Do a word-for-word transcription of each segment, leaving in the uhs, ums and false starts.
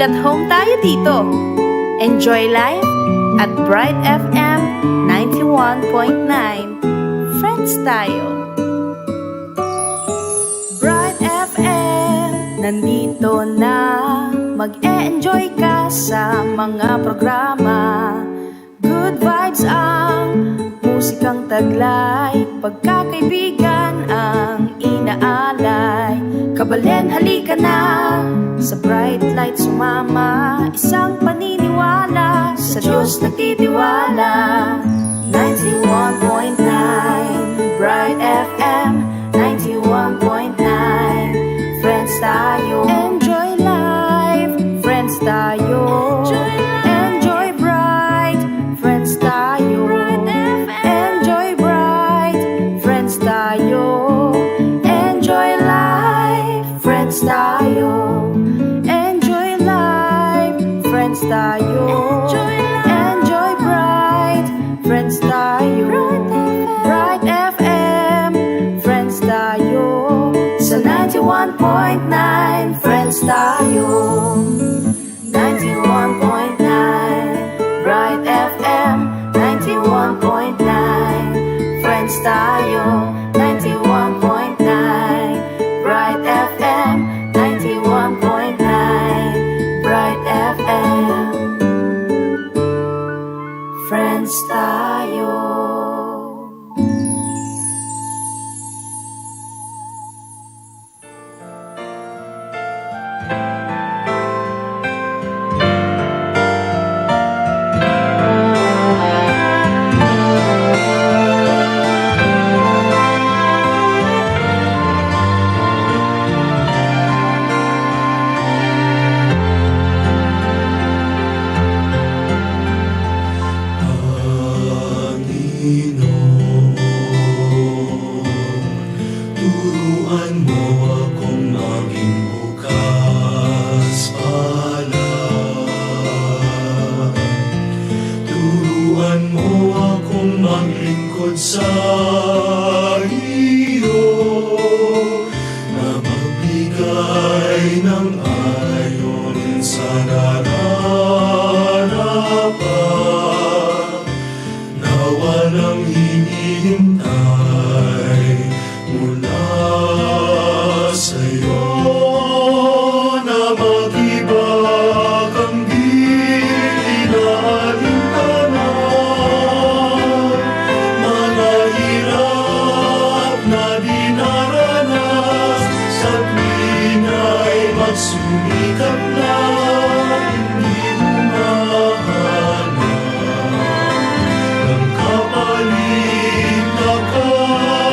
At home tayo dito. Enjoy life at Bright F M ninety-one point nine. Friends tayo. Bright F M, nandito na. Mag-e-enjoy ka sa mga programa. Good vibes ang musikang taglay, pagkakaibigan ang inaalay. Kabalen, halika na sa Bright Light sumama, isang paniniwala sa Diyos nagtitiwala. Ninety-one point nine Bright F M, ninety-one point nine. Friends tayo. Enjoy life. Friends tayo. Enjoy life. Enjoy bright. Friends tayo. Bright F M. Enjoy bright. Friends tayo. Enjoy life. Friends tayo. Enjoy life. Friends tayo. Enjoy life. Enjoy bright. Friends tayo. Bright F M. Friends tayo. Sa ninety-one point nine, friends tayo. Ninety-one point nine Bright F M, ninety-one point nine Friends tayo, ninety-one point nine Bright F M, ninety-one point nine Bright F M. Friends tayo. Panginoon, turuan mo akong maging bukas palad. Turuan mo akong maglingkod sa iyo, na magbigay ng ayon sa nararapat. Na walang hinihintay mula sa'yo, na mag-iba kang di inaalinganin. Mga hirap na dinaranas, sa tuwing ay magsumikap na, hindi mo mahanap ng kapalit na kaginhawaan.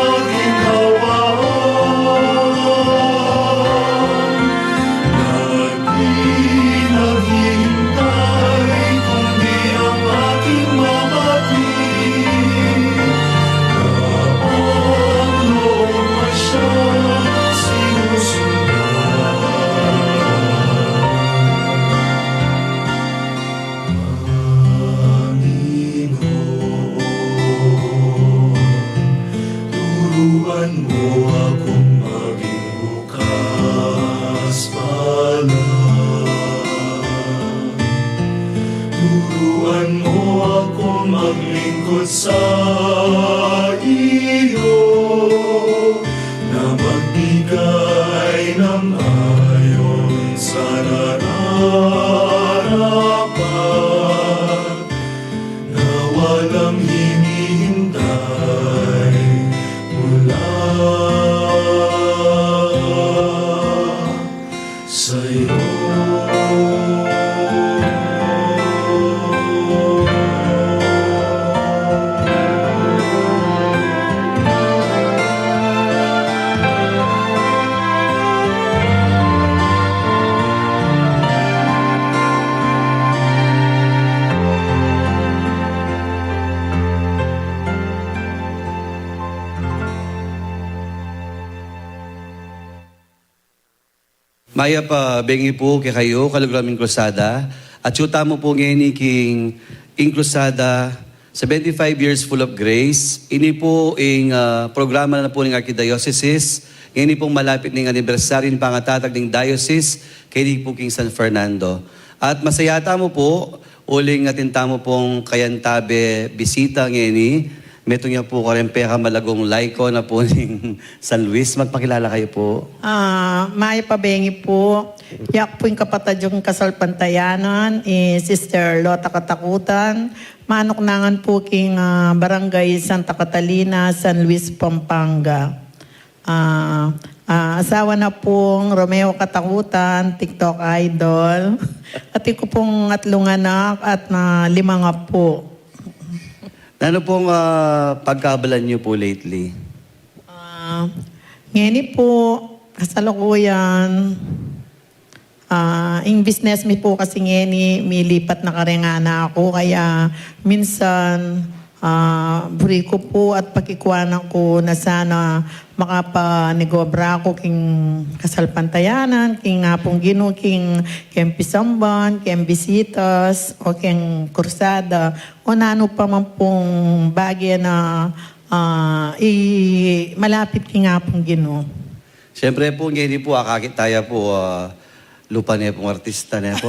Na di naghihintay kundi ang aking mabati, na ang loob mo siyang sinusundan. Panginoon, turuan mo akong maging bukas palad. Turuan mo akong maglingkod sa iyo, na magbigay ng ayon sa nararapat, na walang hinihintay mula sa'yo. Mayap a bengi pu kekayu, kaluguran ming krusada. Atsu tamu pu ngeni king, king krusada, seventy-five Years Full of Grace. Ini pu ing, ah, programa na pu ning Archidiocesis. Ngeni pung malapit ning anibersaryu ning pangatatag ning diocese keni pu king San Fernando. At masaya tamu pu, uling atin tamu pung kayantabe bisita ngeni, metung ya pu karing pekamalagung layku na pu ning San Luis. Magpakilala kayu pu. Ah, mayap a bengi pu. Yaku pu ing kapatad yung kasalpantayanan, i Sister Lota Katakutan. Manuknangan pu king, ah, Barangay Santa Catalina, San Luis, Pampanga. Ah, ah, asawa na pung Romeo Katakutan, TikTok idol. Atin ku pung atlung anak at na limang apu. Nanu pung, ah, pagkabalan yu pu lately? Ah, ngeni pu, kasalukuyan, ah, ing business mi pu kasi ngeni, milipat na karing anak ku, kaya minsan, ah, buri ku pu at pakikuanan ku na sana makapanegobra ku king kasalpantayanan, king Apung Ginu, king, king pisamban, king bisitas, o king kursada, o nanu pa man pung bage na, ah, i, malapit king Apung Ginu. Siyempre pu, ngeni pu, akakit taya pu, ah, lupa ne pung artista ne pu.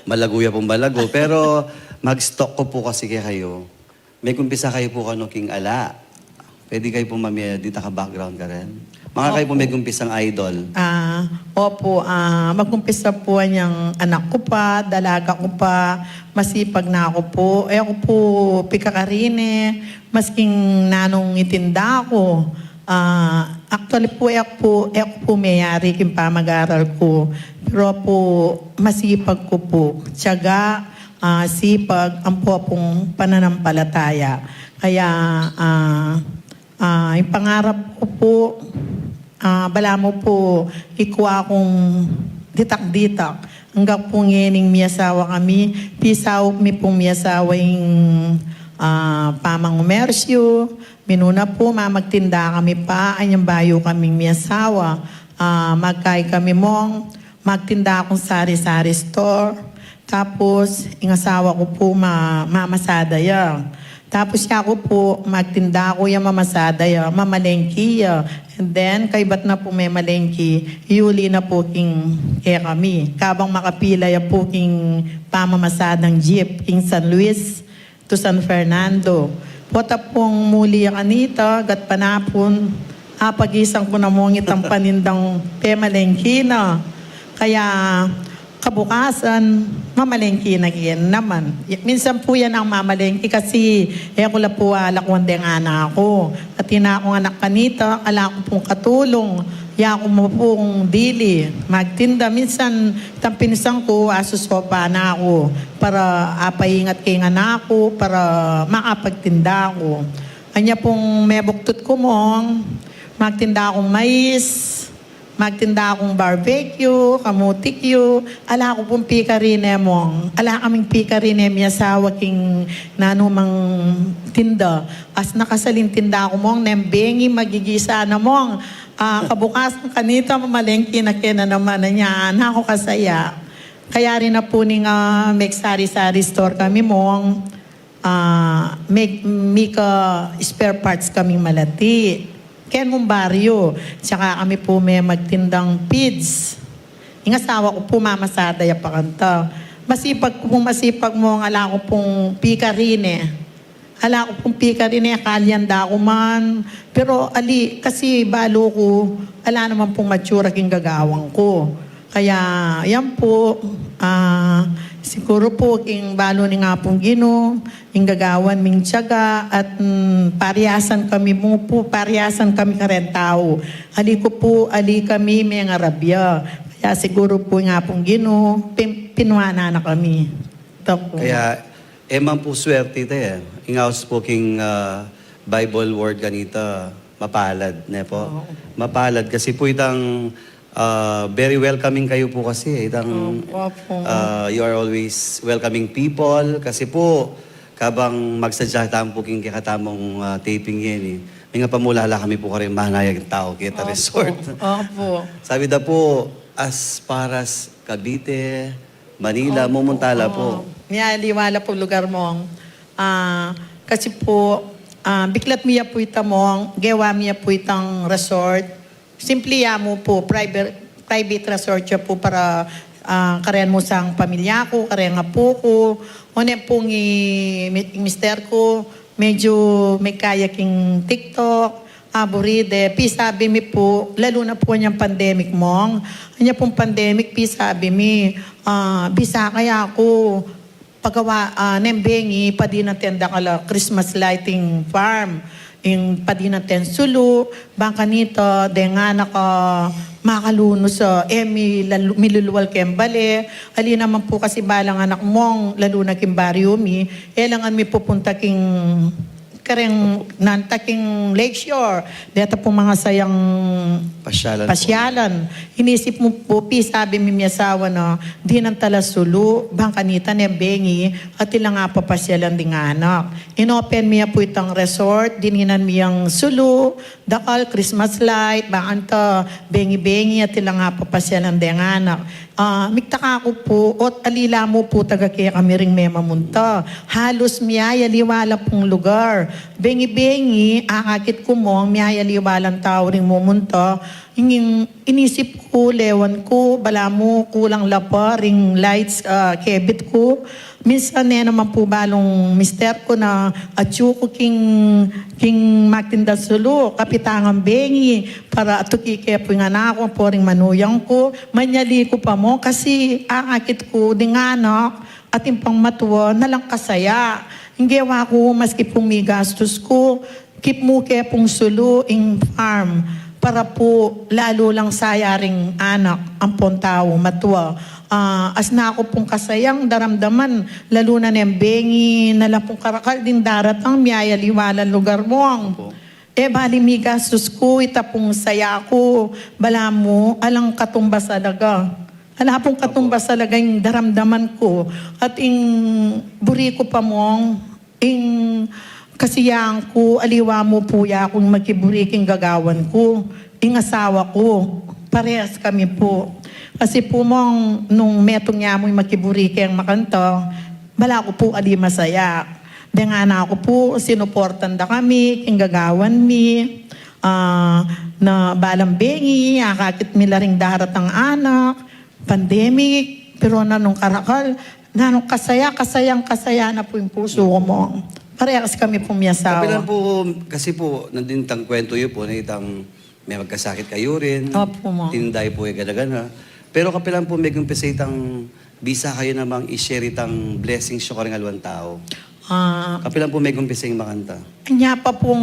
Malagu ya pung malagu. Pero mag-stalk ku pu kasi kekayu. Megumpisa kayu pu kanu king ala. Pwede kayu pu mamie dita ka background karin. Manga kayu pu, opo, megumpisang idol. Ah, opo, ah, magumpisa pu anyang anak ku pa, dalaga ku pa, masipag na ku pu. E ku pu pikakarine, masking nanung itinda ku. Ah, actually pu, e ku pu, e ku pu meyari king pamag-aral ku. Pero pu, masipag ku pu. Tiyaga, ah, sipag, ampo pung pananampalataya. Kaya, ah, ah, ing pangarap ku pu, ah, balamu pu, ikua kung ditak-ditak. Anggang pu ngening miyasawa kami, pisaup mi pung miyasawa ing, ah, pamangumersyu, minuna pu, mamagtinda kami pa, anyang bayu kaming miyasawa. Ah, magkai kami mong, magtinda kung sari-sari store. Tapos, ing asawa ku pu ma-, mamasada ya. Tapos, yaku pu, magtinda ku ya, mamasada ya, mamalengki ya. And then, kaybat na pu memalengki, iuli na pu king kekami. Kabang makapila ya pu king pamamasadang jeep, king San Luis to San Fernando. Pota pung muli ya kanita, gatpanapun, apagisan ku na mong itang panindang pemalengki na. Kaya kabukasan, mamalengki na ken naman. Y-, minsan pu yan ang mamalengki kasi e ku la pu alakwan deng anak ku. Atin akung anak kanita, ala ku pung katulung. Yaku mu pung dili magtinda. Minsan, itang pinsan ku, asusopa na ku para apaingat king anak ku, para makapagtinda ku. Anya pung mebuktut ku mong, magtinda kung mais, magtinda kung barbecue, kamutikyu, ala ku pung pikarine mong. Ala kaming pikarine, miyasawa king nanumang tinda. As nakasaling tinda ku mong, neng bengi magigisa na mong. Ah, kabukasan kanita, mamalengki na ken naman, anya, naku kasaya. Kaya rin na pu ning, ah, megsari-sari store kami mong, ah, meg-, mika spare parts kaming malati. Ken mung baryu, tsaka kami pu me magtindang feeds. Ing asawa ku pu mamasada ya pa kanta. Masipag ku pu, masipag mong, ala ku pung pikarine. Ala ku pung pikarine, kalyanda ku man. Pero ali, kasi balu ku, ala naman pung matsura king gagawan ku. Kaya, yan pu, ah, siguru pu, king balu ning Apung Ginu, ing gagawan ming tiyaga, at, mm, pariasan kami mu pu, pariasan kami karen tau. Ali ku pu, ali kami mengarabya. Kaya siguru pu, ing Apung Ginu, pin-, pinuanan na kami. Ita pu. Kaya, e man pu swerte ita, e. Ing aus pu king, ah, Bible word kanita, mapalad, ne pu? Oo. Mapalad kasi pu itang, ah, very welcoming kayu pu kasi, e. Itang, opo, opo. Ah, you are always welcoming people kasi pu, kabang magsadya tamu pu king kekatamung, ah, taping ngeni, e. Mengapamulala kami pu karing manayag tau keta, opo, resort. Opo. Sabi da pu, as far as Cavite, Manila, opo, mumunta la pu. Oo. Miyaliwa la pu lugar mong. Ah, kasi pu, ah, biklat mi ya pu ita mong, gewa mi ya pu itang resort. Simple ya mu pu, private, private resort ya pu para ah, karen mu sang pamilya ku, karen apu ku, o ne pung i, mi-, mister ku, medyu mekaya king TikTok, ah, buri de, pisabi mi pu, lalu na pu anyang pandemic mong, anya pung pandemic, pisabi mi, ah, bisa kaya ku, pagawa, ah, neng bengi, padinan ten dakal a Christmas lighting farm. Ing padinan ten sulu, bang kanita, deng anak, ah, makalunus, ah, e mi lalu-, milulual keng bale. Ali naman pu kasi balang anak mong, lalu na king baryu mi, e lang mi pupunta king kareng nanta king Lakeshore. Deta pu mangasayang pasyalan pu. Pasyalan. Inisip mu pu, pisabi mi, mi asawa na, dinan tala sulu, bang kanita neng bengi, atin lang apapasyalan ding anak. Inopen mi ya pu itang resort, dininan mi yang sulu, dakal Christmas light, bang anta, bengi-bengi, atin lang apapasyalan deng anak. Ah, miktaka ku pu, ot ali la mu pu taga kekami ring memamunta. Halus miyayaliwa la pung lugar. Bengi-bengi, akakit ku mong, miyayaliwa lang tau ring mumunta. Ing, inisip ku, lewan ku, balamu kulang la pa ring lights, ah, kebit ku. Minsan ne naman pu balung mister ku na atyu ku king, king magtindang sulu, kapitangan bengi, para atuki ke pu ing anak ku, ampo ring manuyang ku, manyali ku pa mu, kasi akakit ku ding anak, atin pang matua, nalang kasaya. Ing gewa ku, maski pung migastus ku, kit mu ke pung sulu ing farm, para pu lalu lang saya ring anak, ampong tau matua. Ah, asna ku pung kasayang daramdaman, lalu na neng bengi, nala pung karakal ding daratang, miyayaliwa lang lugar mong. Opo. E bali migastus ku, ita pung saya ku, balamu, alang katumbas talaga. Ala pung katumbas talaga ing daramdaman ku. At ing buri ku pa mong, ing kasiyahan ku, aliwa mu pu ya kung makiburi king gagawan ku, ing asawa ku, parehas kami pu. Kasi pu mong, nung metung ya mu ing makiburi keng makanta, bala ku pu ali masaya. Deng anak ku pu, sinuportan da kami king gagawan mi, ah, na balang bengi, akakit mi la ring daratang anak, pandemic, pero nanung karakal, nanung kasaya, kasayang kasaya na pu ing pusu ku mong. Parehas kami pung miasawa. Kapilan pu, kasi pu, nandin itang kwentu yu pu, na itang me magkasakit kayu rin. Opo, mong. Tinda yu pu e gana-gana. Pero kapilan pu megumpisa itang bisa kayu namang i-share itang blessings yu karing aliwang tau? Ah. Kapilan pu megumpisa ing makanta? Anya pa pung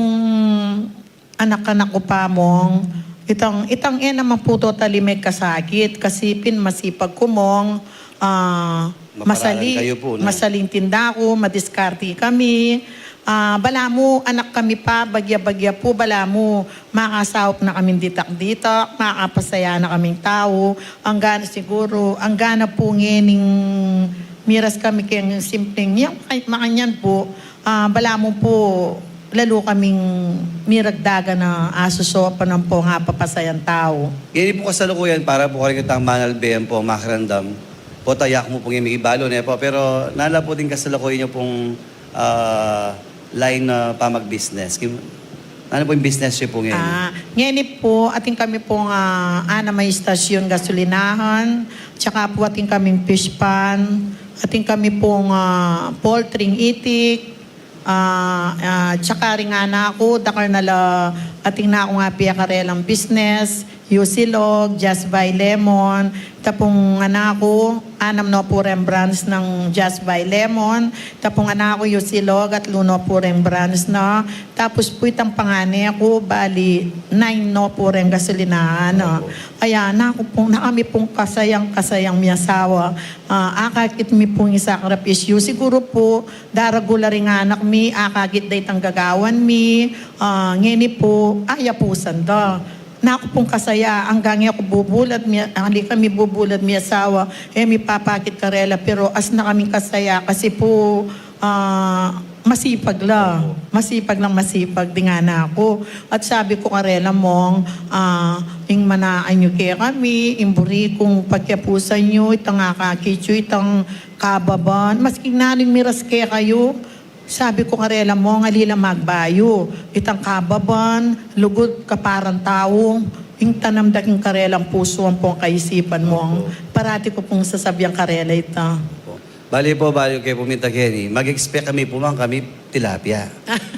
anak-anak ku pa mong, itang, itang e naman pu totally magkasakit, kasi pin masipag ku mong, ah, masali, kayu pu, no? Masaling tinda ku, madiskarte kami. Ah, balamu, anak kami pa, bagya-bagya pu, balamu, makasaup na kaming ditak-ditak, makapasaya na kaming tau, anggana siguru, anggana pu ngening miras kami keng simpleng, yang, ay, makanyan pu, ah, balamu pu, lalu kaming miragdagan a asusopan ampong apapasayang tau. Ngeni pu kasalukuyan, para pu karing itang manalbe ampong makiramdam, pu, tayak mu pung mikibalu, ne pu, pero nanu la pu ding kasalukuyan yu pung, ah, line na pamag-business? Kim-, nanu pu ing business yu pu ngeni? Ah, ngeni pu, atin kami pung, ah, anam a istasyon gasolinahan, tsaka pu atin kaming fish pond, atin kami pung, ah, poultry itik, ah, ah, tsaka ring anak ku, dakal na la, atin na kung apia karelang business, Yusilog, Just Buy Lemon, tapung anak ku, anam no pu reng brands nang Just Buy Lemon, tapung anak ku, Yusilog, atlu no pu reng brands na, tapus pu itang pangane ku, bali, nine no pu reng gasolinahan, no? Opo. Aya, naku pung, na kami pung kasayang-kasayang miasawa, ah, akakit mi pung isakripisyu. Siguru pu, daragul la ring anak mi, akakit da itang gagawan mi, ah, ngeni pu, ayapusan da. Naku pung kasaya, anggang e ku bubulad mi, ali kami bubulad miasawa, e mi papakit karela, pero asna kaming kasaya, kasi pu, ah, masipag la. Opo. Masipag lang masipag ding anak ku. At sabi ku karela mong, ah, ing manaan yu kekami, ing buri kung pakiapusan yu, itang akakit yu, itang kababan, maski nanu ing miras kekayu, sabi ku karela mong, ali la magbayu, itang kababan, lugud kaparang tau, Ing tanam da king karelang pusu ampong kaisipan, Mong. Opo. Parati ku pung sasabian karela ita. Opo. Bali po, bali ke pu minta keni, mag-expect kami pu, Mang, kami tilapia.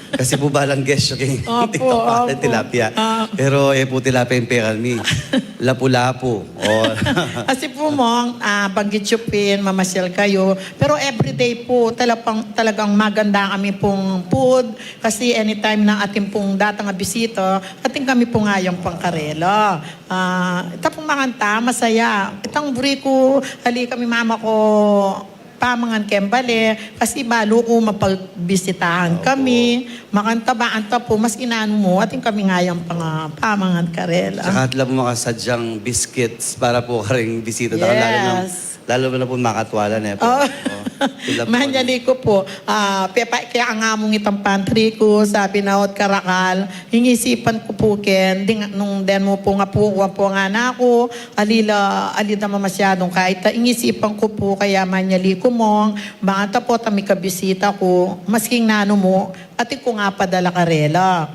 Kasi pu balang guest yu king Opo, tiktok pa, opo. Tilapia. Ah. Pero e pu tilapia ing pekan mi. Lapu-lapu. O. Kasi pu, Mong, ah, banggit yu pin, mamasyal kayu. Pero everyday pu, talapang, talagang maganda kami pung food. Kasi anytime na atin pung datang a bisita, atin kami pung ayang pangkarela. Ah, ita pung makanta, masaya. Itang buri ku, ali kami mama ku, pamangan keng bale, kasi balu ku mapagbisitahan Opo. kami. Makanta ba, anta pu, maski nanu mu, atin kaming ayang pang-, pamangan karela. Tsaka atla pu makasadyang biscuits para pu karing bisita. Yes. Lalo na, lalo na pu makatwala ne pu. Oh. O, sila pu. Manyali ku pu, ah, pepa-, kaya nga mung itang pantry ku, sabi na ot karakal, Inisipan ku pu ken, ding, nung den mu pung apu ku, ampong anak ku, ali la, ali da mamasyadung kaita, inisipan ku pu kaya manyali ku, Mong, bang anta pu ta mikabisita ku, masking nanu mu, atin kung apadala karela.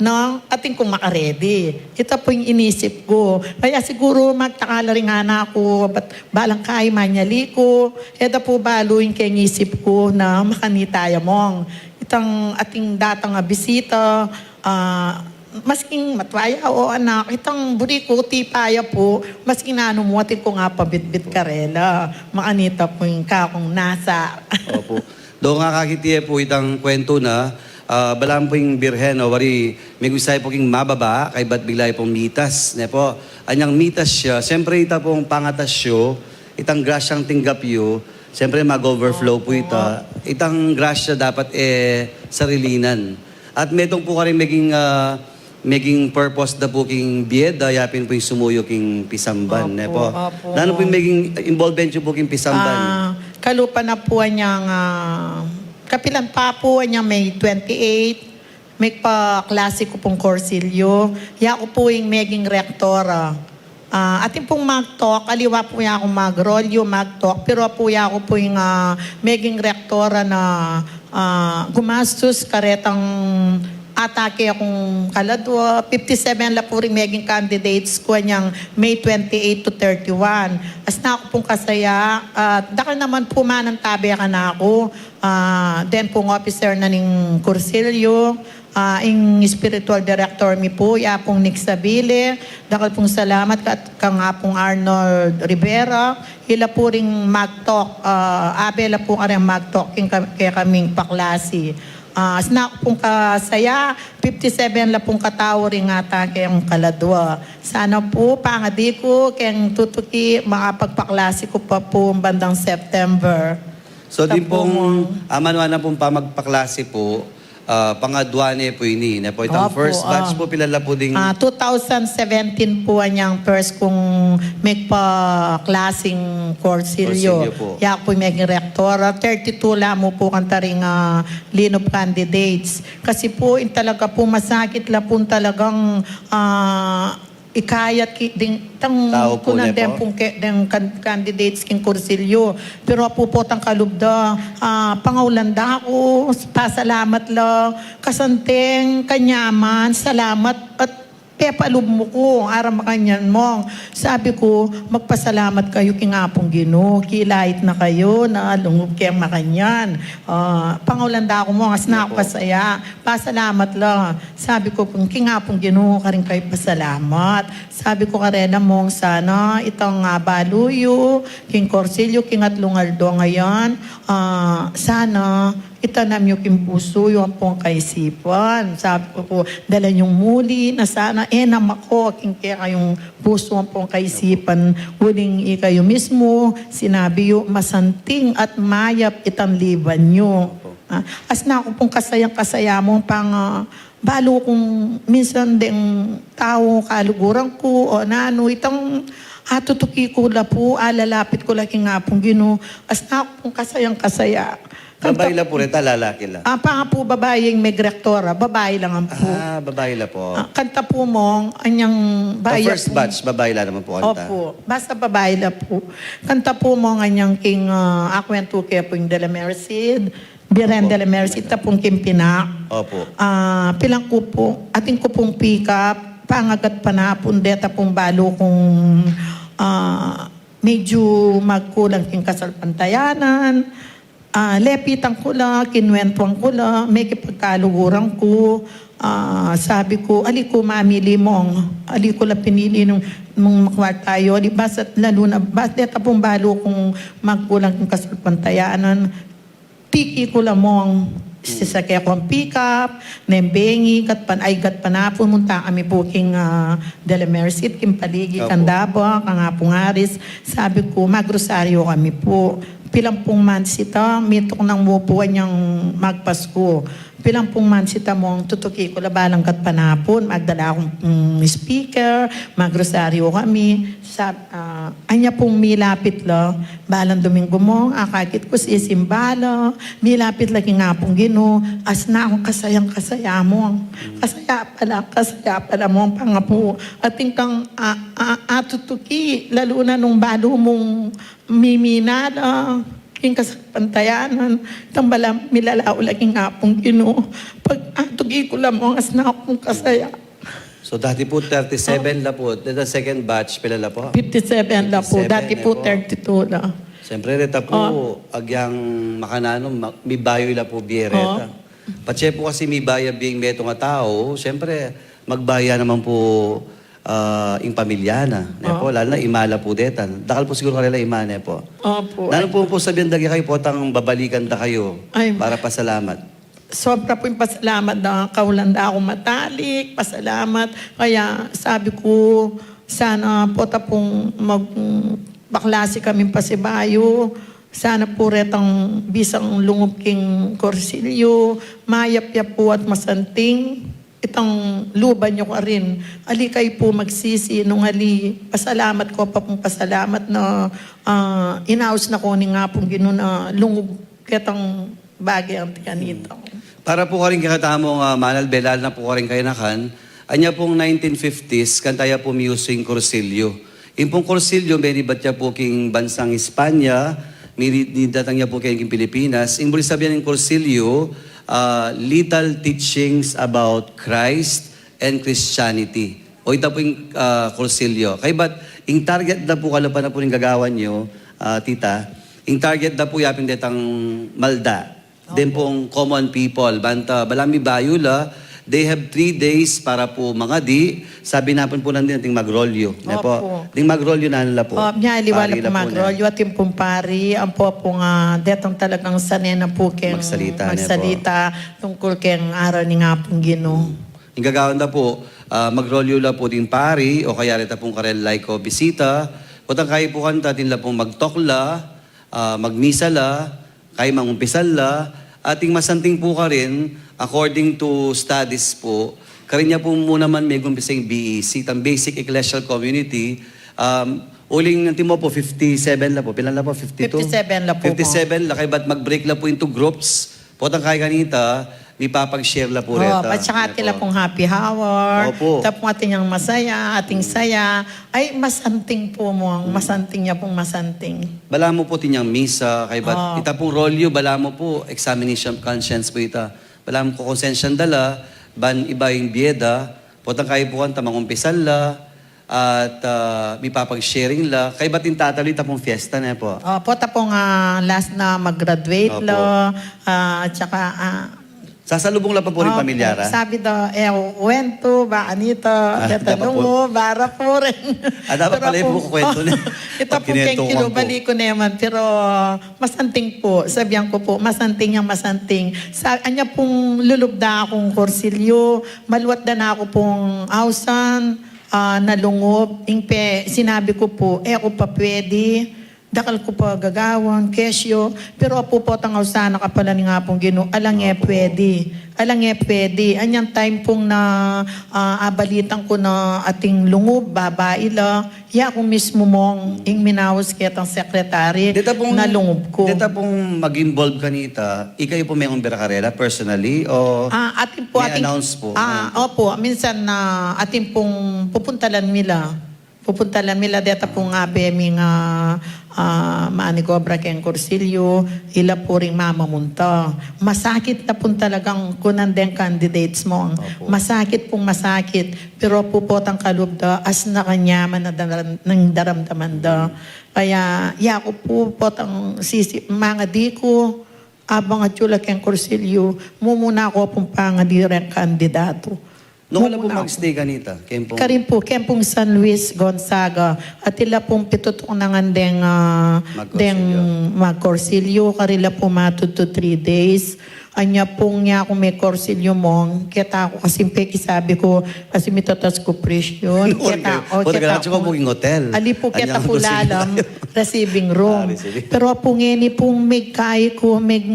No? Atin kung makaredi. Ita pu ing inisip ku. Kaya siguru magtakal la ring anak ku, bat balang kai manyali ku, e da pu balu ing keng isip ku na makanita ya, Mong. Itang ating datang a bisita, ah, masking matwa ya o anak, itang buri ku tipa ya pu, masking nanu mu atin kung apabitbit karela, makanita pu ing kakung nasa. Opo. Dong akakit ye pu itang kwentu na, ah, balamu pu ing Birhen, o wari, migusay pu king mababa, kaybat bigla pung mitas, ne pu. Anyang mitas ya, siyempre ita pung pangatas yu, itang grasyang tinggap yu, siyempre mag-overflow pu ita. Opo. Itang grasya dapat e sarilinan. At metung pu karing meging, ah, meging purpose da pu king bie da, yapin pu ing sumuyu king pisamban, ne pu. Opo, opo. Nanu pu ing meging involvement yu pu king pisamban? Ah, kalupa na pu anyang, ah, kapilan pa pu anyang May twenty-eight, megpaklase ku pung kursilyo. Ya ku pu ing meging rektora. Ah, atin pung magtalk, aliwa pu ya kung magrolyo, magtalk, pero apu ya ku pu ing, ah, meging rektora na, ah, gumastus karetang atake kung kaladwa, fifty-seven la pu ring meging candidates ku anyang May twenty-eight to thirty-one. Asna ku pung kasaya, ah, dakal naman pu manantabe kanaku, ah, den pung officer na ning kursilyo, Ah, ing spiritual director mi pu, i Apung Nick Sabile, dakal pung salamat kat-, kang Apung Arnold Rivera, ila pu ring magtalk, ah, abe la pu kareng magtalk king ka-, kekaming paklasi. Ah, asna ku pung kasaya, fifty-seven la pung katau ring atake kung kaladwa. Sana pu, pangadi ku, keng tutuki, makapagpaklasi ku pa pu bandang September. So, di pung, ah, manuan na pung pamagpaklasi pu, ah, pangadwa ne pu ini, ne pu. Itang first batch pu, pila la pu ding... Ah, two thousand seventeen pu anyang first kung megpaklasing kursilyo. Kursilyo pu. Ya pu meging rektora, thirty-two la mu pu kanta ring, ah, lineup candidates. Kasi pu, in talaga pu, masakit la pu talagang, ah, ikayat ki, ding, tang tau pu, kunan ne den pu. Pung ke-, deng kan-, candidates king kursilyo. Pero apu potang kalub da, ah, pangaulan da ku, pasalamat la, kasanteng, kanyaman, salamat, at pepalub mu ku, ara makanyan Mong. Sabi ku, magpasalamat kayu king Apung Ginu, kilait na kayu, na lungub keng makanyan. Ah, pangaulan da ku Mong, asna ku kasaya, pasalamat la. Sabi ku pung king Apung Ginu, karin kayu pasalamat. Sabi ku karela Mong, sana itang, ah, balu yu, king kursilyo, king atlung aldo ngayan, ah, sana itanam yu king pusu yu ampong kaisipan. Sabi ku pu, dalan yung muli na sana, e na mako, king kekayung pusu ampong kaisipan, uling ikayu mismu, sinabi yu, masanting at mayap itang liban yu. Ah, asna ku pung kasayang kasaya Mong pang, ah, Balu kung minsan deng tau kaluguran ku o nanu, itang atutuki ku la pu, alalapit ku la king Apung Ginu, asna ku pung kasayang kasaya. Kanta babai la pu reta, lalaki la? Ah, panga pu babai ing megrektora, babai la ngan pu. Ah, babai la pu. Ah, kanta pu Mong, anyang babai la pu. First batch, babai la naman pu kanta. Opo, basta babai la pu. Kanta pu Mong, anyang king, ah, akwentu ke pu ing Dela Merced. Birhen Dela Merced, ita pung king pinak. Opo. Ah, pilan ku pu, atin ku pung pick up, pangagat panapun deta pung balu kung, ah, medyu magkulang king kasalpantayanan. Ah, lepitan ku la, kinwentuan ku la, mekipagkaluguran ku. Ah, sabi ku, ali ku mamili mong, ali ku la pinili nung, nung makwarta yu, ali basta lalu na, basta deta pung balu kung magkulang king kasalpantayanan. Tiki ku la mong, sisake kung pick-up, neng bengi, gat pan-, ay, gat panapun, munta kami pu king, ah, Dela Merced, king paligi, kang Davao, kang Apung Aris. Sabi ku, magrosaryu kami pu. Pilan pung mansit a, mituknang mu pu anyang magpasku. Pilan pung mansit a mong, tutuki ku la balang gat panapun, magdala kung, mm, speaker, magrosaryu kami. Sa, ah, anya pung milapit la, balang Domingo mong, akakit ku sisimba la, milapit la king Apung Ginu, asna kung kasayang-kasaya mong. Kasaya pala, kasaya pala mong pangapu. Atin kang, ah, ah, atutuki, lalu na nung balu mung mimina la, king kasalpantayanan, itang bala milalau la king Apung Ginu. Pag atuki ku la mong asna kung kasaya. So, dati pu thirty-seven la pu. The second batch, pila la pu? Fifty-seven la pu. Fifty-seven, dati pu, eh, pu, thirty-two la. Siyempre, reta pu, agyang makananu, ma-, mibayu la pu bie reta. Patse pu kasi mibayu bie ing metung a tau, siyempre, magbaya naman pu, ah, ing pamilya na, ne pu? Lalu na ima la pu detan. Dakal pu siguru karela ima, ne pu? Opo. Nanu pu, pu sabian da kekayu potang babalikan da kayu para pasalamat? Sobra pung pasalamat da, kaulan da kung matalik, pasalamat. Kaya sabi ku, sana pota pung mag-, baklasi kaming pasibayu, sana pu retang bisang lungub king kursilyu, mayap ya pu at masanting itang luban yu karin. Ali kayu pu magsisi, nung ali, pasalamat ku pa pung pasalamat na, ah, inaus na ku ning Apung Ginu na lungub ketang bage anti kanita. Para pu karin kekatamung, ah, manalbe, lalu na pu karing kayanakan, anya pung nineteen fifties, kanita ya pu miyusu ing kursilyu. Ing pung kursilyu, menibat ya pu king bansang Espanya, miri-, datang ya pu keni king Pilipinas. Ing buri sabian ning kursilyu, ah, little teachings about Christ and Christianity. O ita pu ing, ah, kursilyu. Kaybat, ing target da pu, kalupa na pu ning gagawan yu, ah, tita, ing target da pu yapin detang malda. Den pung common people, banta, bala mibayu la, they have three days para pu mangadi, sabi na pu nandin ating magrolyu, ne pu? Opo. Ding magrolyu, nanu la pu? O, nya, liwa la pu magrolyu, atin pung pari, ampo pung, ah, detang talagang sane na pu keng magsalita, ne pu? Magsalita tungkul keng aral ning Apung Ginu. Ing gagawan da pu, ah, magrolyu la pu ding pari, o kaya reta pung karela like o bisita, potang kayi pu kanita, atin la pung magtokla, ah, magmisa la, kayi mangumpisal la, at ing masanting pu karin, according to studies pu, karin ya pu mu naman megumpisa ing B E C, itang Basic Ecclesial Community, um, uling atin mu pu fifty-seven la pu, pilan la pu? Fifty-two? Fifty-seven la pu. Fifty-seven la, kaybat mag-break la pu into groups, potang kayi kanita, mipapag-share la pu reta. At saka atin la pung happy hour. Opo. Ita pung atin yang masaya, ating saya. Ay, masanting pu mu, masanting ya pung masanting. Balamu pu atin yang misa, kaybat ita pung rolyu, balamu pu examination of conscience pu ita. Balamu kukonsensyan da la, ban iba ing bie da, potang kayi pu kanita mangumpisal la, at, ah, mipapag-sharing la, kaybat ing tatalu ita pung fiesta, ne pu? Opo, ita pung, ah, last na mag-graduate la, ah, at saka, ah, sasalubung la pa pu ring pamilya ra? Sabi da, e, kuwentu, ba, anita, ah, deta pa pu. Lungu, bara pu rin. Ah, dapat pala pu kukuwentu ne. Ita pu keng kilu, balik ku ne man, pero masanting pu, sabian ku pu, masanting yang masanting. Sa, anya pung lulub da kung kursilyu, maluat da na ku pung ausan, ah, na lungub, ing pe, sinabi ku pu, e ku pa pwede, dakal ku pa gagawan, kesyo, pero apu potang ausan na ka pala ning Apung Ginu, alang e pwede, alang e pwede. Anyang time pung na, ah, abalitan ku na ating lungub, babai la, ya ku mismu mong ing minaus ketang secretary na lungub ku. Deta pung mag-involve kanita, ikayu pu mengumbira karela personally o, ah, atin pu, atin, announce pu? Ah, opo, minsan na atin pung pupuntalan mi la. Pupunta la mi la deta pung abe mi nga, ah, manigobra keng kursilyo, ila pu ring mamamunta. Masakit na pung talagang kunan deng candidates mo. Opo. Masakit pung masakit, pero pu potang kalub da, as na kanyaman na daram-, nang daramdaman da. Kaya, yaku pu potang sisi-, mangadi ku, abang atyu la keng kursilyo, mumuna ku pung pangadi reng kandidatu. Nung ala pu mag-stay kanita? Keng pung karin pu, keng pung San Luis Gonzaga. At ila pung pitutuk na ngan deng, ah, magkursilyo. Deng magkursilyo, karin la pu matutu three days. Anya pung nya ku me kursilyo mong, keta ku kasi pekisabi ku, kasi mitatas ku presyon. Keta ku, keta ku. Anya ku king hotel. Ali pu keta ku lalam, receiving room. Ah, receiving. Pero pu ngeni pung megkai ku, meg,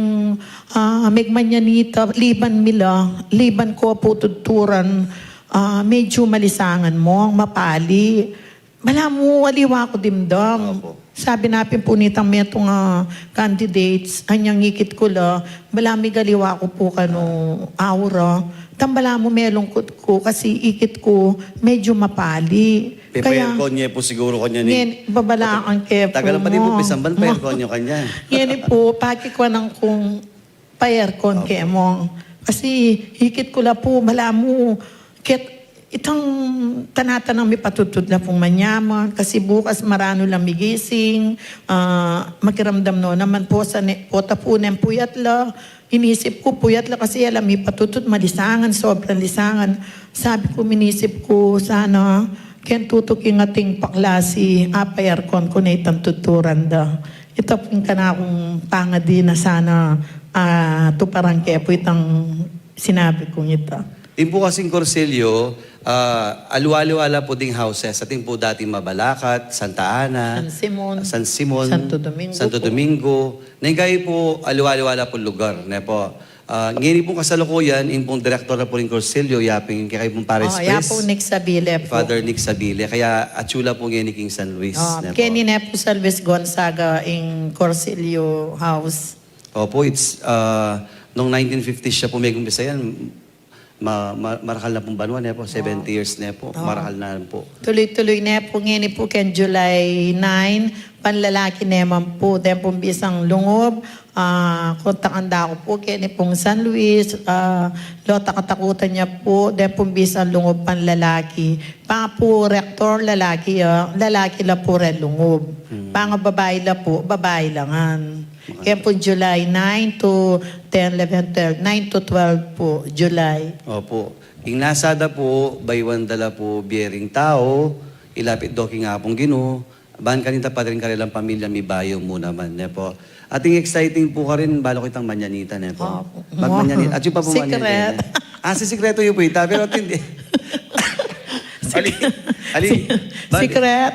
ah, megmanyanita, liban mi la, liban ku pu tuturan, ah, medyu malisangan mong, mapali. Balamu aliwa ku dimdam. Opo. Sabi na pin pu nitang metung a candidates, anyang ikit ku la, balamu aliwa ku pu kanu aura. Tang balamu melungkut ku, kasi ikit ku, medyu mapali. Kaya pe-aircon ye pu siguru kanyan e. Ngen, babalaan ke pu. Tagal pa rin pu, pisamban, pe-aircon ye kanyan. Ngeni pu, pakikwanan kung pa-aircon ke mong. Kasi ikit ku la pu, balamu, ket itang tana-tanang mipatudtud la pung manyaman, kasi bukas maranu lang migising, ah, makiramdam no naman pu sa ne-, pota pu neng puyat la, inisip ku puyat la kasi ala mipatudtud malisangan, sobrang lisangan. Sabi ku, minisip ku, sana, ken tutuki ating paklasi, apa-aircon ku na itang tuturan da. Ita pung kanakung pangadi na sana, ah, tuparan ke pu itang sinabi kung ita. Ing pu kasing kursilyo, ah, aliwa-aliwa la pu ding houses. Atin pu dating Mabalacat, Santa Ana, San Simon, San Simon, Santo Domingo Santo pu. Domingo. Neng kayi pu, aliwa-aliwa la pu lugar, ne pu. Ah, ngeni pung kasalukuyan, ing pung direktor na pu ring kursilyo, ya pung kekayung parish priest. Oh, ya pung Nick Sabile pu. Father Nick Sabile. Kaya atyu la pu ngeni king San Luis, ne pu. Keni ne pu San Luis Gonzaga ing kursilyo house. Opo, it's, ah, nung nineteen fifties ya pu megumpisa yan, ma-, ma-, marakal na pung banua, ne pu, seventy years ne pu, marakal na pu. Tuloy-tuloy ne pu, ngeni pu keng July nine, panlalaki ne man pu, deng pung bisang lungub, ah, kontakan da ku pu, keni pung San Luis, ah, lota katakutan ya pu, deng pung bisang lungub panlalaki. Panga pu rektor, lalaki ya, lalaki la pu reng lungub. Hmm. Panga babai la pu, babai la ngan. Kaya pu July nine to ten, eleven, twelve, nine to twelve pu, July. Opo. Ing nasa da pu, bayuan da la pu bie ring tau, ilapit do king Apung Ginu, ban kanita pati ring karelang pamilya mibayu mu naman, ne pu. Ating exciting pu karin, balu ku itang manyanita, ne pu. Opo. Magmanyanita. At yung pa pu manyanita. Secret. Ah, si sikreto yu pu ita, pero atin di. Ali, ali, secret.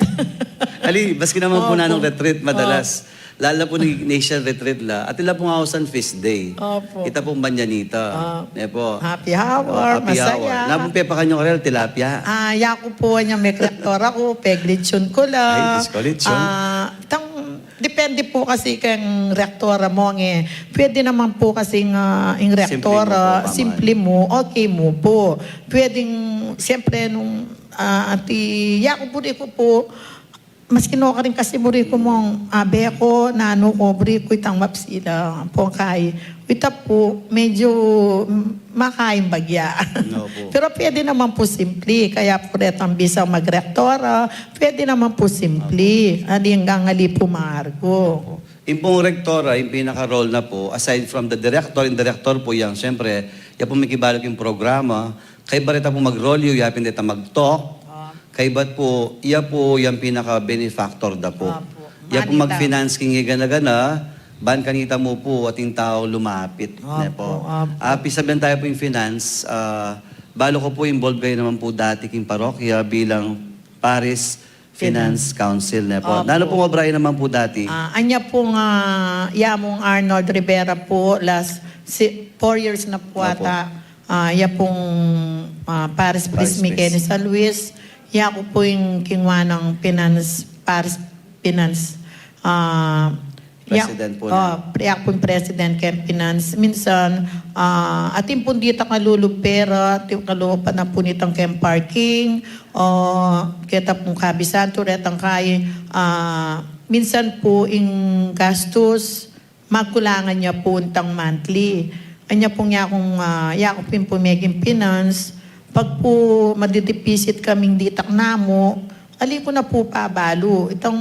Ali, maski naman pu nanung retreat, madalas. Lalo na pu ning Ignatian retreat la, atin la pung ausan feast day. Opo. Ita pung manyanita. Ah. Ne pu. Happy hour, masaya. Na pung pepakan yu karela, tilapia? Ah, yaku pu, anya mekrektora ku, peglechon ku la. Ay, Diyos ko, lechon. Ah, itang, depende pu kasi keng rektora mong e. Pwede naman pu kasi nga, ing rektora, simple mu, okay mu pu. Pwedeng, siyempre, nung, ah, ati, yaku pu, di ku pu, maski no karin kasi buri ku mong abe ku, nanu ku, buri ku itang mapsila, pungkay. Ita pu, medyu, mm, makain bagya. Opo. Pero pwede naman pu simple, kaya pu retang bisang magrektora, pwede naman pu simple. Opo. Aling anggang ali pu margo. Opo. Ing pung rektora, ing pinaka-role na pu, aside from the director, ing director pu yang, siyempre, ya pu mikibalu king programa, kaybat reta pu mag-role yu, ya pin reta mag-talk, kaybat pu, ya pu yang pinaka-benefactor da pu. Opo. Ya pu mag-finance king gana-gana, ban kanita mu pu, ating tau lumapit, ne pu. Opo, opo. Ah, pisabian tayu pu ing finance, ah, balu ku pu involved kayu naman pu dati king parokya bilang parish Finance Council, ne pu. Opo. Nanu pung obra yu naman pu dati? Ah, anya pung, ah, ya mung Arnold Rivera pu, last si-, four years na pu ata. Ah, ya pung, ah, parish priest mi keni San Luis. Yaku pu ing kingwa nang finance, parish finance. Ah, President po na. Oh, pre-, aku pung president keng finance. Minsan, ah, atin pung ditak kalulu pera, atin kalulu pa na pu nitang keng parking, o keta pung kabisan tu retang kai, ah, minsan pu ing gastus, makulangan ya pu itang monthly. Anya pung yakung, ah, yaku pin pu meging finance, pag pu madidipisit kaming ditak namu, ali ku na pu pabalu. Itang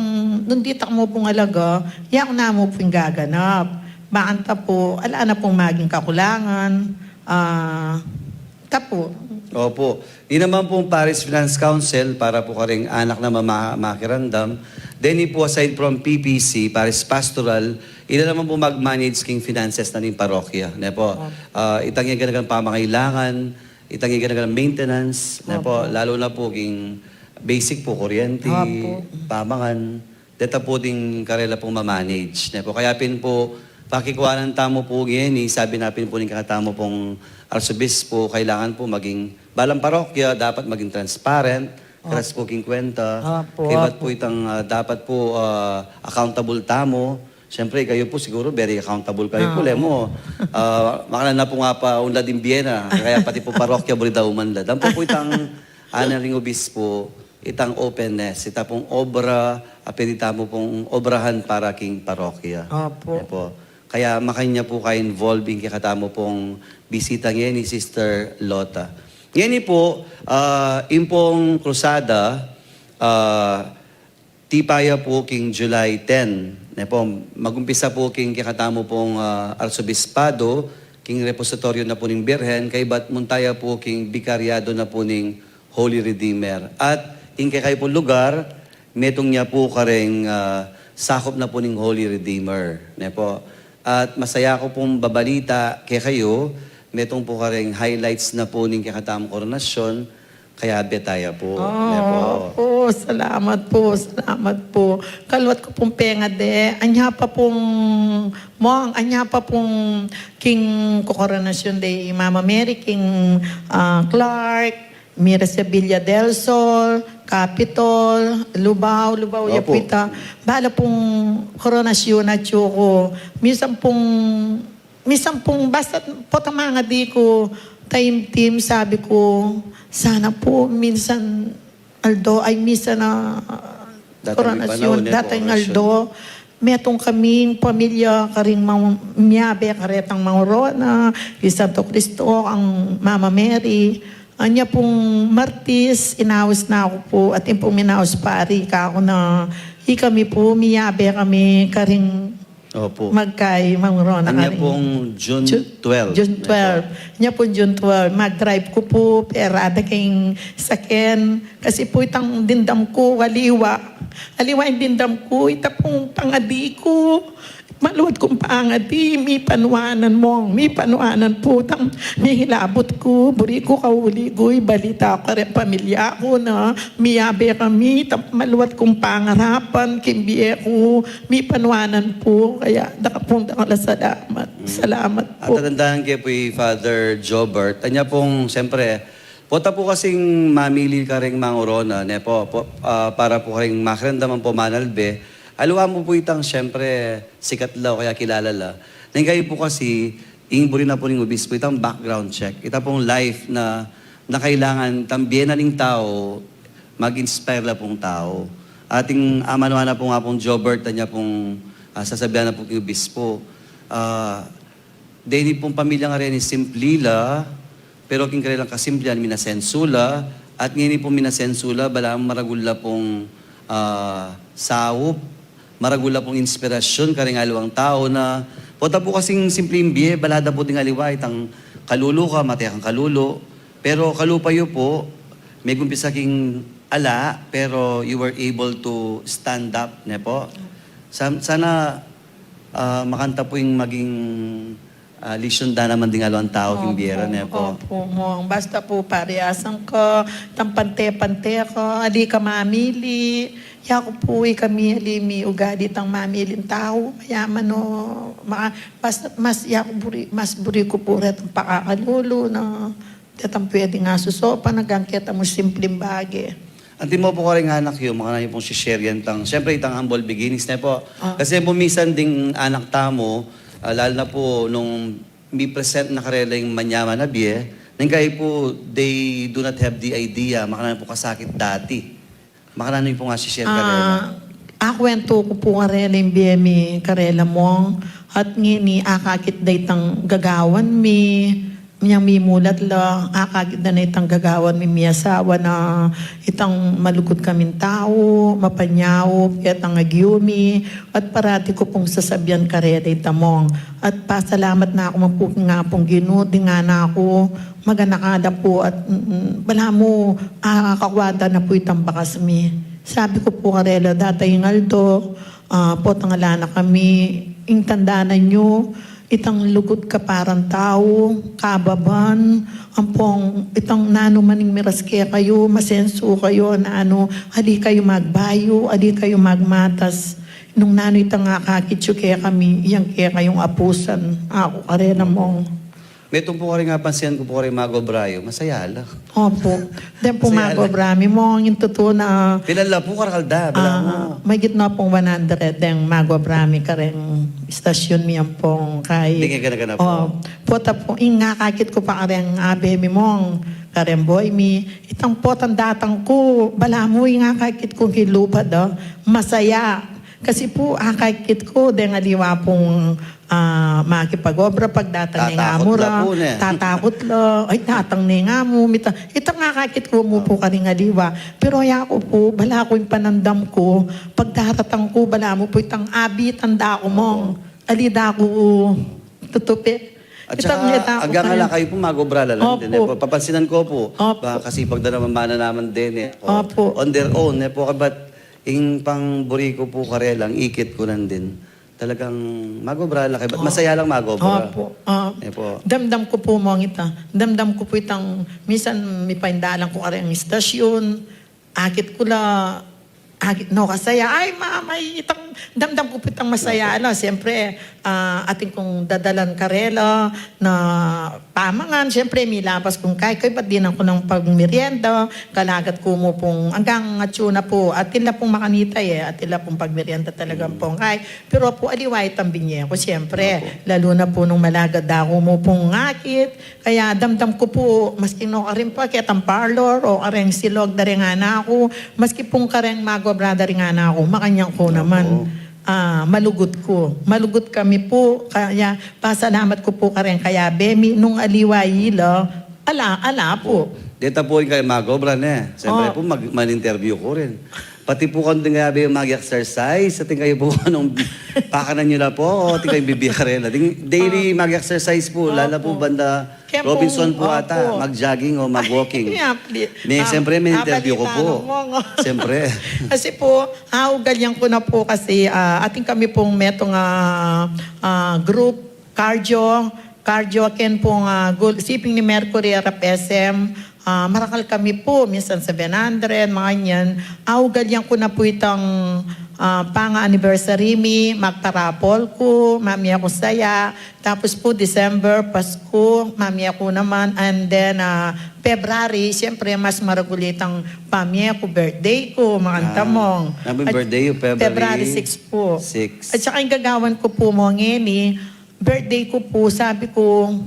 nung ditak mu pung alaga, yaku namu pung gaganap. Bakanta pu, ala na pung maging kakulangan. Ah, tapu. Opo. Ini naman pong Parish Finance Council para po karing anak na mama-, makiramdam. Then po, aside from P P C, Parish Pastoral, ila naman po mag-manage king finances na ning parokya, ne po? Opo. Ah, itang ginaganap pamangailangan, itang ginaganap maintenance, ne po? Opo. Lalo na po king basic po, kuryente, Opo. pamangan. Deta po ding karela pong ma-manage, ne po? Kaya pin po, pakikuanan tamu po ngeni, sabi na pin po ning katamu pong Arsobispo, kailangan po maging, balang parokya, dapat maging transparent, Opo. keras po king kwenta. Opo, Kaybat opo. po itang, ah, dapat po, ah, accountable tamu. Siyempre, kayu po siguro, very accountable kayu po, Oo. lemo. Ah, makananu na po nga pa, unlad ing bie na. Kaya pati po parokya, buri da umanlad. Ampo po itang, ana ring obispo, itang openness, ita pong obra, a pwede tamu pong obrahan para king parokya. Opo. Opo. Kaya makanyan po ka-involve ing kekatamu pong bisita ngeni, Sister Lota. Ngeni po, ah, ing pong krusada, ah, tipa ya po king July ten. Ne po, magumpisa po king kekatamu pong, ah, Arsobispado, king repositoryo na po ning Birhen, kaybat munta ya po king bikaryado na po ning Holy Redeemer. At ing kekayu pong lugar, metung ya po karing, ah, sakup na po ning Holy Redeemer, ne po. At masaya ku pong babalita kekayu, metung po karing highlights na po ning kekatamung koronasyon, kayabe taya po, ne po. Oh, opo, salamat po, salamat po. Kaluat ku pong pengade, anya pa pong, Mong, anya pa pong king kokoronasyon de Mama Mary, king, ah, Clark, Mira Sevilla del Sol, Capitol, Lubao, Lubao, Opo. Yapita. Bala pung koronasyon a tsuku. Minsan pung, minsan pung basta pota mangadi ku, taimtim, sabi ku, sana po minsan aldo, ay, minsan a Datang koronasyon, panahon, eh, datang koronasyon. Aldo. Metung kaming pamilya karing mang-, miyabe karetang Mangrona, i Santo Cristo, ang Mama Mary. Anya pung Martis, inaus na ku pu, atin pung minaus pari kaku na, ikami pu, miyabe kami karing Opo. magkay Mangrona Anya karing pung June Ju-, twelve. June twelve. Anya pung June twelve, mag-drive ku pu, pera da king saken, Kasi pu itang dimdam ku, aliwa. Aliwa ing dimdam ku, ita pung pangadi ku. Maluat kung pangadi, mipanuanan Mong, mipanuanan pu itang mihilabut ku, buri ku kauli ku, ibalita ku kareng pamilya ku na miyabe kami, ita maluat kung pangarapan, king bie ku, mipanuanan pu, kaya dakal pung dakal a salamat. Mm. Salamat pu. At tatandaan ke pu i Father Jobert, anya pung, siyempre, Pota pu kasing mamili kareng Mangrona, ne pu, pu-, ah, para pu kareng makiramdam ampong manalbe. Aliwa mu pu itang, siyempre, sikat la o kaya kilala la. Neng kayu pu kasi, ing buri na pu ning obispo, itang background check. Ita pung life na, na kailangan itang bie na ning tau, mag-inspire la pung tau. Ating amanuan na pu nga pung Jobert, anya pung, ah, sasabian na pu king obispo. Ah, Deni pung pamilya ngeni simpli la, pero king karelang kasimplian minasensu la, at ngeni pung minasensu la, balamu maragul la pung, ah, saup, maragul la pung inspirasyon kareng aliwang tau na, pota pu kasing simpling bie, bala da pu ding aliwa, itang kalulu ka, mate kang kalulu, pero kalupa yu pu, megumpisa king ala, pero you were able to stand up, ne pu? Sa-, sana, ah, makanta pu ing maging, ah, lesson da naman ding aliwang tau king bie ra, ne pu? Opo, Mong. Basta pu, pariasan ka, itang pante-pante ka, ali ka mamili. Yaku pu, ikami ali miugali itang mamiling tau, mayaman o, ma-, basta mas, yaku buri, mas buri ku pu retang pakakalulu na, detang pwedeng asusopan, agang keta mu simpling bage. Antimo pu karing anak yu, makananu yu pung share yan tang, siyempre, itang humble beginnings ne pu. Ah. Kasi pu minsan ding anak tamu, ah, lalu na pu nung mi-present na karela ing manyaman a bie, neng kayi pu, they do not have the idea, makananu pu kasakit dati. Makananu yu pung share karela. Ah, akwentu ku pu karela ing bie mi karela, Mong, at ngeni akakit da itang gagawan mi, inyang mimulat la, akakit da na itang gagawan mi, miasawa na, itang malugud kaming tau, mapanyaup, ketang agyu mi, at parati ku pung sasabian karela ita, Mong. At pasalamat na ku man pu king Apung Ginu, ding anak ku, maganaka da pu at, mm, mm, balamu, ah, kakuada na pu itang bakas mi. Sabi ku pu karela, dadaing aldo, ah, potang ala na kami, ing tandanan yu, itang lugud kaparang tau, kababan, ampong itang nanu man ing miras kekayu, masensu kayu, nanu, ali kayu magbayu, ali kayu magmatas. Nung nanu itang akakit yu kekami, iyang kekayung apusan, aku karela, Mong. Metung pu karing apansinan ku pu karing magobra yu, masaya la. Opu. Deng pu magobra mi, Mong, ing tutu na. Pilan la pu karakal da, balamu? Ah, mayigit na pung one hundred deng magobra mi kareng istasyun mi ampong kay. Ding e gana-gana pu. O, pota pu, ing akakit ku pa kareng abe mi, Mong, kareng boy mi, itang potang datang ku, balamu ing akakit ku king lupa da, masaya. Kasi pu, akakit ku, deng aliwa pung, ah, makipag-obra, pagdatang ne nga mu ra, tatakut la, ay, datang ne nga mu, mita, itang akakit ku mu pu karing aliwa. Pero yaku pu, balaku ing panandam ku, pagdaratang ku, balamu pu itang abitan da ku, Mong. Ali da ku tutupi. At saka, agang ala kayu pu, magobra la lang din, e pu. Papansinan ku pu, ba, kasi pag da naman mana naman din, e. Opu. On their own, e pu, kabat ing pangburi ku pu karelang ikit ku nandin. Talagang magobra la kayu, bat masaya lang magobra. Opu. E pu. Damdam ku pu, Mong, ita. Damdam ku pu itang, minsan mipaindalan ku kareng istasyun, akit ku la, akit no kasaya. Ay, ma, may itang, damdam ku pu itang masaya la. Siyempre, ah, atin kung dadalan karela na pamangan, siyempre, milapas kung kay, kay ba't dinan ku nang pagmerienda, kalagat ku mu pung, anggang atsu na pu, atin la pung makanita, e, atin la pung pagmerienda talagang pung kay. Pero pu, aliwa itang binye ku, siyempre, lalu na pu nung malagad da ku mu pung ngakit, kaya damdam ku pu, maski no karin pa, ketang parlor, o kareng silog da ring anak ku, maski pung kareng magobra da ring anak ku, makanyan ku naman. Ah, malugud ku. Malugud kami pu, kaya pasalamat ku pu kareng kayabe mi, nung aliwa ila, ala, ala pu. Deta pu ing kaya magobra ne. Siyempre pu, mag-, man-interview ku rin. Pati pu kung ding kayabe mag-exercise, atin kayu pu anong pakanan yu la pu, atin kayu bibie karela. Ding daily mag-exercise pu, lala pu banda Robinson pu ata, mag-jogging o mag-walking. Siyempre, may interview ku pu. Siyempre. Kasi pu, ah, ugalian ku na pu kasi, ah, atin kami pung metung, ah, ah, group, cardio, cardio, ken pung, ah, gul-, siping ni Mercury, arap S M, ah, marakal kami pu, minsan seven hundred, mga yan. Ah, ugalian ku na pu itang, ah, panga-anniversary mi, magparapol ku, mamie ku saya. Tapos pu, December, Pasko, mamie ku naman. And then, ah, February, siyempre, mas maragul itang pamie ku, birthday ku, mga antamong. Happy birthday yu, February six pu. At saka ing gagawan ku pu, Mong, ngeni, birthday ku pu, sabi ku,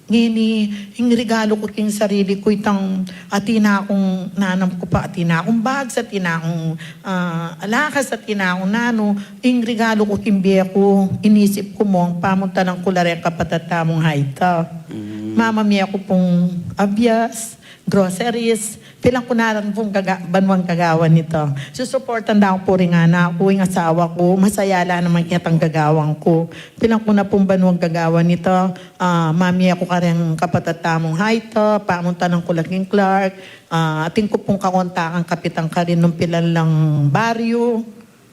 ngeni, ing regalo ku king sarili ku, itang atin akung nanam ku pa, atin akung bags, atin akung, ah, alakas, atin akung nanu, ing regalo ku king bie ku, inisip ku, Mong, pamuntalan ku la reng kapatad tamung Haita. Mamamie ku pung abias, groceries, pilan ku na lang pung gaga-, banwang gagawan ita. Susuportan da ku pu ring anak ku, ing asawa ku, masaya la naman ketang gagawan ku. Pilan ku na pung banwang gagawan ita, ah, mamie ku kareng kapatad tamung Haita, pamuntalan ku la king Clark, ah, atin ku pung kakontakan kapitan karin nung pilan lang baryu.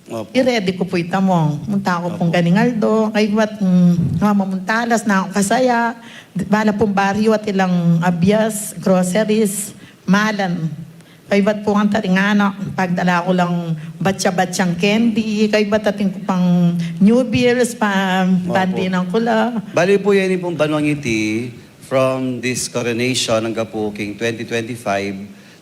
Opo. I-ready ku pu ita, Mong. Munta ku pung ganing aldo, kaybat, mm, mamamuntalas na ku kasaya. Bala pung baryu atin lang abias, groceries, malan. Kaybat pu kang taring anak, pagdala ku lang batsa-batsang candy, kaybat atin ku pang new bills, pa, opo, bandinan ku la. Bali pu, yan pung banwang iti, from this coronation hanggang pu king twenty twenty-five,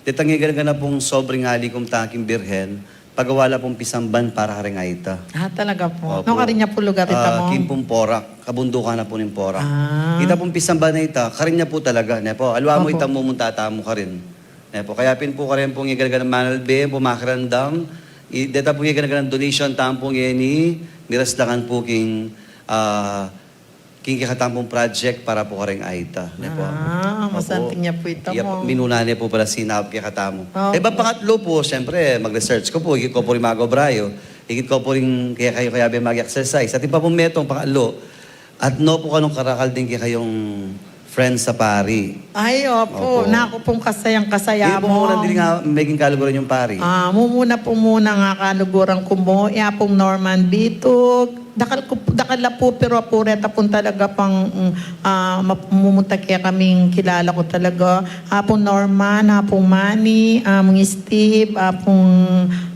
Detang gana-gana pung sobring ali kum ta king Birhen, pagawa la pung pisamban para karing aita. Ah, talaga po. Opo. No, karin ya pu lugar ita, ah, Mong? King pung Porac, kabundukan na pu ning Porac. Ah. Ita pung pisamban a ita, karin ya pu talaga, ne po. Aliwa mu, opo, itang mumunta tamu karin. Ne po, kaya pin pu karin pung gana-ganang manalbe, pung makiramdam, i-, deta pung gana-ganang donation tamu pung ngeni, miraslangan pu king, ah, king kekatamung project para pu karing aita, ne po. Ah, opo. Masanting ya pu ita, iya, Mong. Minuna ne pu pala sinab kekatamu. Opo. E ba pangatlu pu, siyempre, mag-research ku pu, ikit ku pu ring mag-obra yu, ikit ku pu ring kekayu, kayabe mag-exercise. At iba pung metung, pangatlu, at no pu kanung karakal ding kekayung friends a pari. Ay, opo. Opo. Naku pung kasayang-kasaya, Mong. Ino pu muna dili nga meging kaluguran yung pari? Ah, mumuna pu muna nga kaluguran ku mu, ya pung Norman Bitug. Dakal ku, dakal la pu, pero apu reta pung talaga pang, mm, ah, map-, mumunta kekaming kilala ku talaga. Apung Norman, apung Manny, among Steve, apung,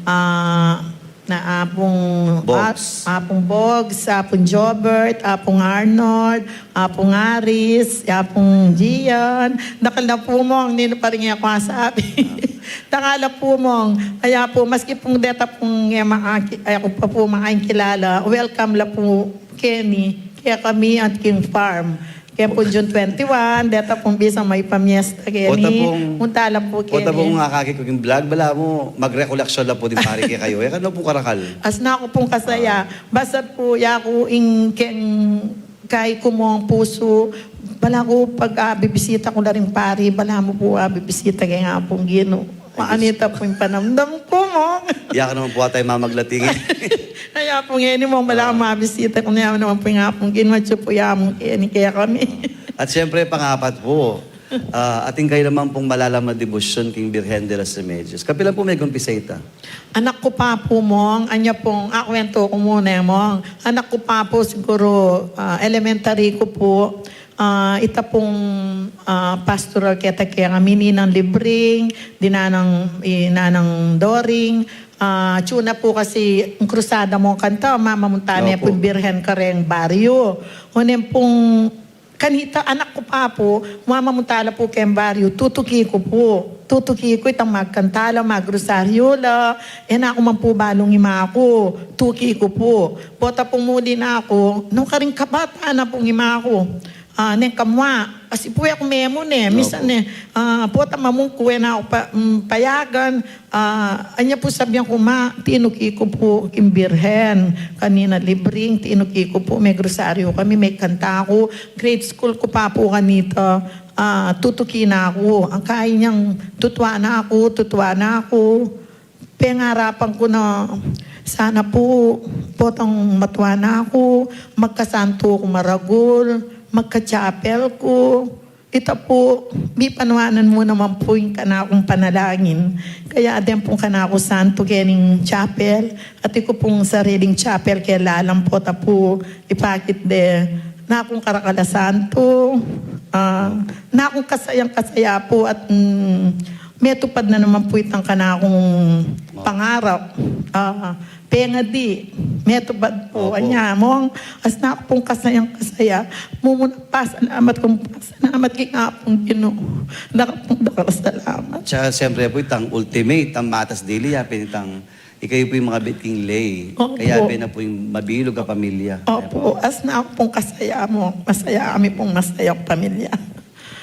ah, na apung Boggs. A-, apung Boggs, apung Jobert, apung Arnold, apung Aris, apung Gian. Dakal la pu, Mong, ninu pa rin aku asabi. Dakal la pu, Mong. Aya pu, maski pung deta pung e maaki, aya ku pa pu makaing kilala. Welcome la pu keni, kekami at king farm. Kaya po June twenty-one, deta pung bisang mayap a pamiesta keni. Pota pung, munta la pu keni. Pota pung akakit ku king vlog, balamu mag-recollection la pu ding pari kekayu. E kanu pung karakal? As naku pung kasaya. Ah. Basta pu, yaku ing keng kai ku, Mong, pusu. Balaku pag, ah, bibisita ku la ring pari, balamu pu, ah, bibisita keng Apung Ginu. Ay, Diyos. Makanita pu ing panamdam ku, Mong. Yaku naman pu ata ing mamaglating. Aya pu ngeni, Mong, balamu, ah, mabisita ku na naman pu ing Apung Ginu, atyu pu ya mu keni kekami. Ah. At siyempre, pangapat pu, ah, atin kayu naman pung malalam a debosyon king Birhen de los Remedios. Kapilan pu megumpisa ita? Anak ku pa pu, Mong, anya pung, ah, kwento ku muna, Mong. Anak ku pa pu, siguru, ah, elementary ku pu, ah, ita pung, ah, pastoral keta kekami, Ninang Libring, di Nanang, i Nanang Doring. Ah, atyu na pu kasi ing krusada, Mong, kanita, mamamunta ne pu ing Birhen kareng baryu. Opo. Onen pung kanita, anak ku pa pu, mamamunta la pu keng baryu, tutuki ku pu. Tutuki ku itang magkanta la, magrosaryu la. E naku man pu balung ima ku, tuki ku pu. Pota pung muli na ku, nung karing kabatan na pung ima ku, ah, neng kamua. Kasi pu e ku memu ne, minsan ne, ah, pota mamung ku, e na ku pa, mm, payagan, ah, anya pu sabian ku, Ma, tinuki ku pu king Birhen, kanita Libring, tinuki ku pu, megrosaryu kami, megkanta ku, grade school ku pa pu kanita, ah, tutuki na ku, ang kain niyang tutuan na ku, tutuan na ku. Pengarapan ku na sana pu, potang matuan na ku, magkasantu kung maragul, magka-chapel ku. Ita pu, mipanuanan mu naman pu ing kanakung panalangin. Kaya atin pung kanaku santu kening chapel, atin ku pung sariling chapel keng lalam, pota pu, ipakit de nakung karakal a santu, ah, nakung kasayang-kasaya pu at, mm, metupad na naman pu itang kanakung pangarap. Ah, pengadi, metupad pu. Opo. Anya, Mong, as naku pung kasayang-kasaya, mumuna pasalamat kung pasalamat king Apung Ginu. Dakal pung dakal a salamat. Tsaka siyempre pu, itang ultimate, ang matas dili, ya pin itang ikayu pu ing mangabit king lay. Opo. Kaya pin na pu ing mabilug a pamilya. Opo. As naku pung kasaya, Mong, masaya kami pung masayang pamilya.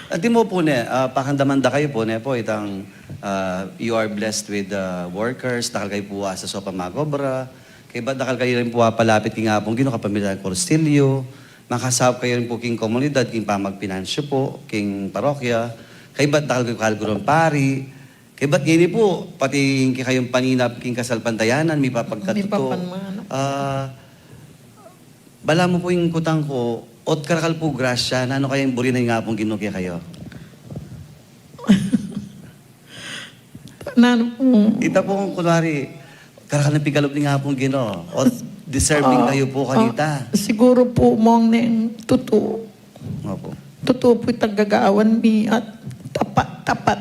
Atin mu pu ne, ah, pakandaman da kayu pu ne pu, itang, ah, you are blessed with, ah, workers, dakal kayu pu asasapan magobra, kaybat dakal kayu rin pu apalapit king Apung Ginu, kapamilya king Kursilyo, makasaup kayu rin pu king komunidad, king pamagpinansya pu, king parokya, kaybat dakal kayu kaluguran pari, kaybat ngeni pu, pati ing kekayung paninap king kasalpantayanan, mipapagkatutu. Mipapanmanap. Ah, balamu pu ing kutang ku, ot karakal pu grasya, nanu kaya ing buri na ning Apung Ginu kekayu? Nanu pu? Ita pu, kunwari, karakal na pigkalub ning Apung Ginu, ot deserving kayu pu kanita. Ah, siguru pu, Mong, neng tutu. Opo. Tutu pu itang gagawan mi at tapat, tapat.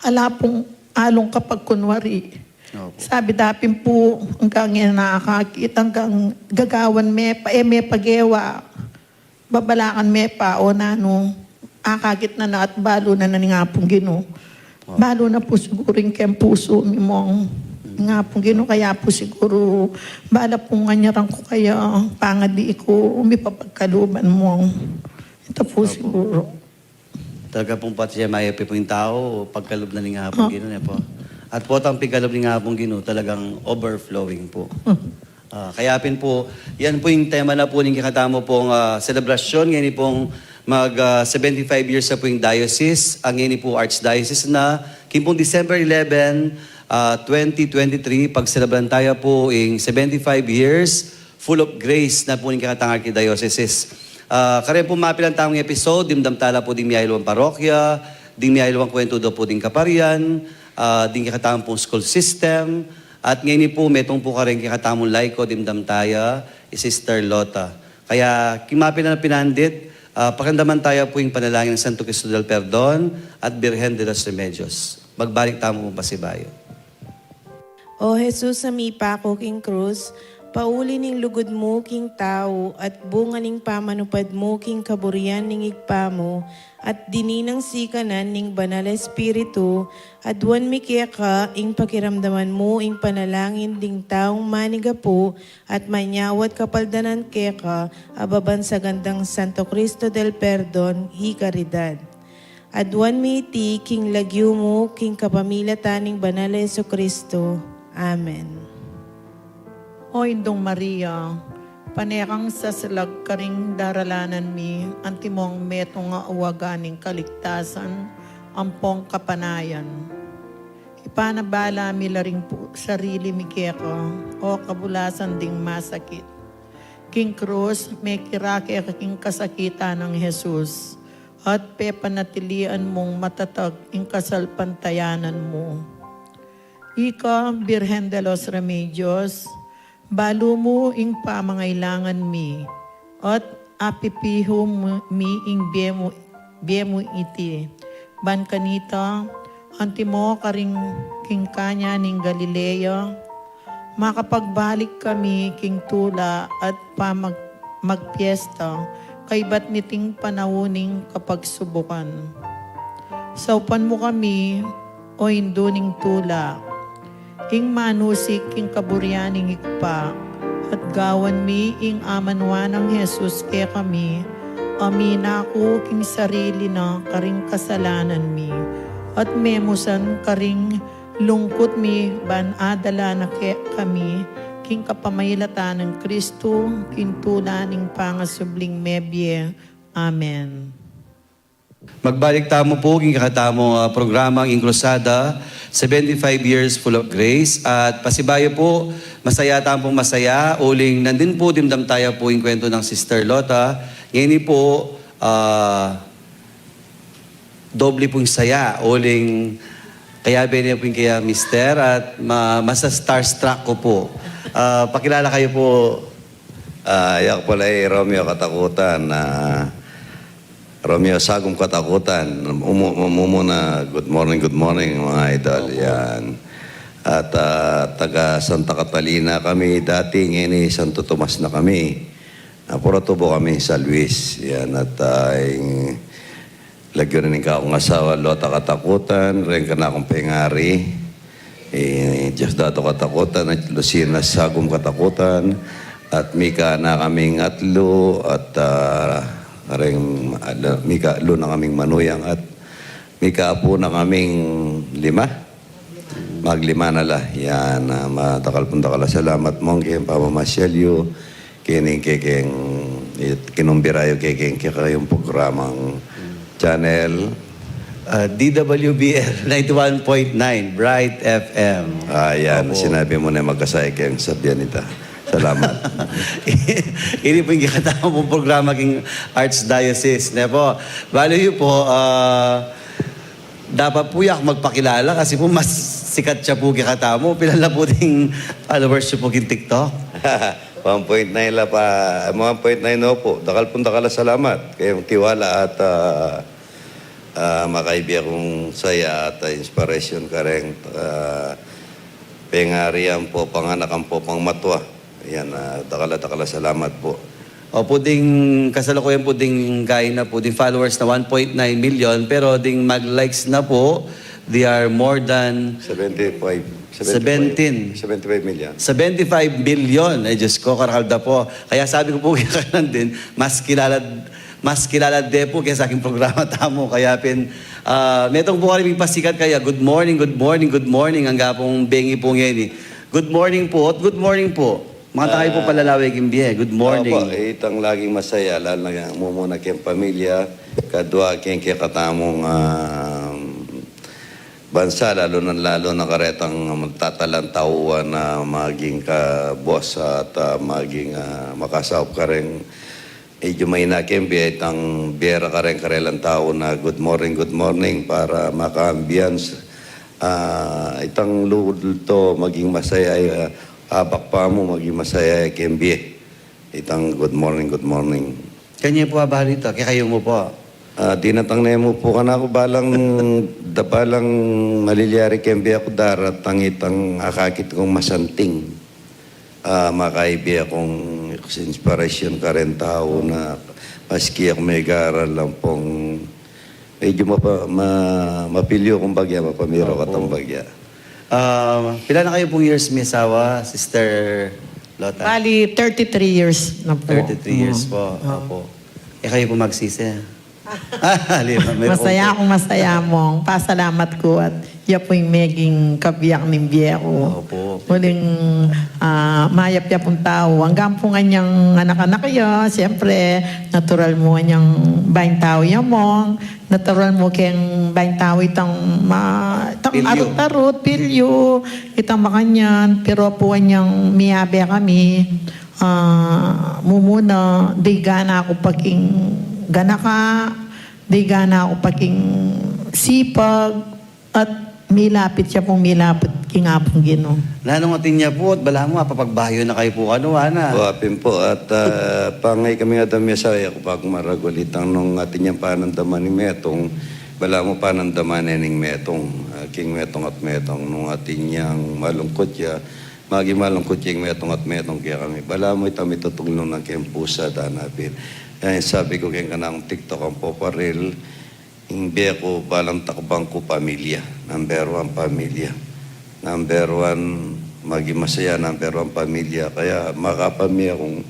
Ala pung alung kapagkunwari. Opo. Sabi da pin pu, anggang e nakakit, anggang gagawan me pa, e me pagewa. Babalakan me pa o nanu, akakit na na at balu na na ning Apung Ginu. Balu na pu siguru ing keng pusu mi, Mong. Nga pu, Ginu, kaya pu siguru bala pu nganyaran ku kaya pangadi ku, mipapagkaluban, Mong. Ita pu siguru. Talaga pung patse, mayap pu ing tau pagkalub na ning Apung Ginu, ne pu. At potang pigkalub ning Apung Ginu, talagang overflowing pu. Ah, kaya pin pu, yan pu ing tema na pu ning kekatamu pung, ah, selebrasyon. Ngeni pung mag, ah, seventy-five years na pu ing diocese, ang ngeni pu archdiocese na, king pung December eleven, ah, twenty twenty-three, pagselebran taya pu ing seventy-five years full of grace na pu ning kekatang archdiocese. Ah, kareng pu mapilan tamung episode, dimdam tala pu ding miyayaliwang parokya, ding miyayaliwang kuwentu da pu ding kaparian, ah, ding kekatang pung school system, at ngeni pu metung pu kareng kekatamung laiko, dimdam taya i Sister Lota. Kaya king mapilan a pinandit, ah, pakiramdaman taya pu ing panalangin nang Santo Cristo del Perdon at Birhen de los Remedios. Magbalik tamu pung pasibayu. O Jesus, a mipaku king krus, pauli ning lugud mu king tau at bunga ning pamanupad mu king kaburian ning Ibpa mu, at dinan ning sikanan ning Banal a Espiritu, aduan mi keka ing pakiramdaman mu ing panalangin ding taung manigapu at manyawad kapaldanan keka, a babansagan dang Santo Cristo del Perdon y Caridad. Aduan mi iti king lagyu mu, king kapamilatan ning Banal a Jesucristo. Amen. O Indung Maria, pane kang sasalag karing daralanan mi, antimong metung a uwaga ning kaligtasan ampong kapanayan. Ipanabala mi la ring pu-, sarili mi keka, o kabulasan ding masakit. King krus, mekirake ka king kasakitan nang Jesus, at pepanatilian mung matatag ing kasalpantayanan mu. Ika, Birhen de los Remedios, balu mu ing pamangailangan mi, at apipihu mu, mi ing bie mu, bie mu iti. Ban kanita, antimo karing king Kana ning Galilea, makapagbalik kami king tula at pamag-, magpiesta, kaybat niting panaun ning kapagsubukan. Saupan mu kami, o Indu ning tula, ing manusik king kaburian ning Ibpa, at gawan mi ing amanuan nang Jesus kekami, a minaku king sarili na karing kasalanan mi, at memusan karing lungkut mi ban adala na kekami king kapamilatan nang Kristu, king tula ning pangasubling mebie. Amen. Magbalik tamu pu king kekatamung, ah, programang Ing Krusada, seventy-five Years Full of Grace. At pasibayu pu, masaya tamu pung masaya, uling nandin pu dimdam taya pu ing kwentu nang Sister Lota. Ngeni pu, ah, doble pung saya, uling kayabe ne pu ing kaya Mister at ma-, masa-starstruck ku pu. Ah, pakilala kayu pu. Ah, yaku pala i Romeo Katakutan, ah, Romeo Sagum Katakutan. Umu-, mumuna, good morning, good morning, mga idol. Opo. Yan. At, ah, taga Santa Catalina kami dati, ngeni Santo Tomas na kami. Ah, puratubu kami San Luis. Yan, at, ah, ing lagyu na ning kakung asawa, Lota Katakutan, reng kanakung pengari, i Diosdado Katakutan, at Lucina Sagum Katakutan, at mika na kaming atlu, at, ah, reng, ala, mika atlu na kaming manuyang, at mika apu na kaming lima. Maglima na la. Yan, ah, madakal pung dakal a salamat, Mong, king pamamasyal yu, keni kekeng, it-, kinumbira yu kekeng kekayung programang channel. Ah, D W B L ninety-one point nine, Bright F M. Ah, yan. Opo. Sinabi mu na, magkasaya keng sabian ita. Salamat. Ini pu ing kekatamu pung programa king Archdiocese, ne pu. Balu yu pu, ah, dapat pu yaku magpakilala kasi pu mas sikat ya pu kekatamu. Pila la pu ding followers yu pu king TikTok? One point nine la pa, one point nine na pu. Dakal pung dakal a salamat kayung tiwala at, ah, ah, makaibie kung saya at, ah, inspirasyon kareng, ah, pengari ampong anak ampong matua. Yan, ah, dakal a dakal a salamat pu. Opu, ding kasalukuyan pu ding kaina pu, ding followers na one point nine million, pero ding mag-likes na pu, They are more than seventy-five, seventy-five, seventeen. Seventy-five million. Seventy-five million. Eh, Diyos ko, karakal da pu. Kaya sabi ku pu kekayu din, mas kilala, mas kilala de pu kesa king programa tamu. Kaya pin, ah, metung pu kami pasikat kaya, "Good morning, good morning, good morning." Angga pung bengi pu ngeni. Good morning pu, at good morning pu. Mga tayo pu, ah, palalawe king bie. Good morning. Opo, eh, itang laging masaya, lalo na mumuna keng pamilya, kadwa keng kekatamung, ah, bansa, lalo na, lalo na karetang magtatalang tauan na maging kabos at, ah, maging, ah, makasaup kareng medyu maina keng bie, itang bie ra kareng karelang tau na, "Good morning, good morning," para maka-ambiance. Ah, itang lugud to maging masaya, ah, abak pa mu maging masaya keng bie. Itang, "Good morning, good morning." Kanya pu, abali to, kekayu mu pu. Ah, dinatang ne mu pu kanaku, balang, da balang malilyari keng bie ku, daratang itang akakit kung masanting. Ah, makaibie kung inspirasyon karen tau na maski aku megaral lang pung medyu mapa-, ma-, mapilyu kung bagya, mapamiru katang bagya. Ah, pila na kayu pung years mi asawa, Sister Lota? Bali, thirty-three years na po. Thirty-three years po. Opo. Eh, kayu pu magsisi. Lima, meron masaya akong masaya, Mong. Pasalamat ku at ya pu ing meging kabiyak ning bie ku. Opo. Uling, ah, mayap ya pung tau. Anggang pu nganyang anak-anak ya, siyempre, natural mu nganyang baing tau ya, Mong. Natural mu keng baing tau itang ma-, itang pilyu. Arut-arut, pilyu, itang makanyan, pero pu nganyang miyabe kami, ah, mumuna, digana ku pa king ganaka, digana ku pa king sipag, at milapit ya pung milapit king Apung Ginu. Nanung atin ya pu, at balamu, apapagbayu na kayu pu kanu, ana. O, apin pu, at, ah, pangay kami nga damya sa, ya ku pa maragul itang nung atin yang panandaman ning metung, balamu panandaman ne ning metung, ah, king metung at metung, nung atin yang malungkut ya, maging malungkut ya ing metung at metung kekami. Balamu itang mitutulung na keng pusa, danapin. Yan, sabi ku keng kanakung TikTok, ang poparil, ing bie ku, balang takbang ku, pamilya. Number one, pamilya. Number one, maging masaya, number one, pamilya. Kaya makapamilya kung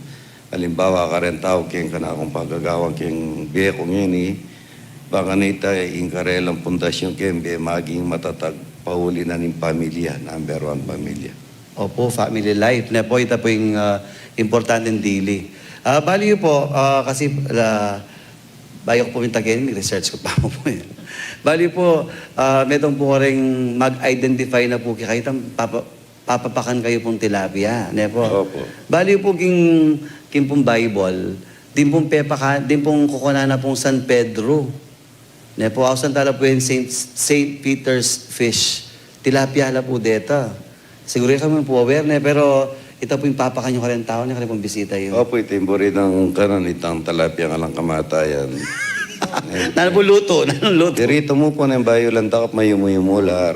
alimbawa, karen tau keng kanakung pagagawan keng bie ku ngeni, bang kanita, ing karelang pundasyon keng bie maging matatag pauli na ning pamilya, number one, pamilya. Opo, family life. Ne po, ita po ing, ah, importanteng dili. Ah, bali yu po, ah, kasi, ah, bayu ku pu minta keni, research ku pa mu pu yan. Bali pu, ah, metung pu kareng mag-identify na pu kekayu, itang papa-, papapakan kayu pung tilapia, ne po? Opo. Bali pu king, king pung Bible, din pung pepaka-, din pung kukunan na pung San Pedro. Ne po, ausan tala pu ing Saint, Saint Peter's fish. Tilapia la pu deta. Siguru e kayu pu aware, ne, pero ita pu ing papakan yu karen tau, ne, karen pung bisita yu. Opo, ita ing buri nang kanan, itang tilapia, alang kamatayan. Nanu pu lutu, nanu lutu? Diritu mu pu, ne, bayu lang dakap, mayumu-yumu la. Ah.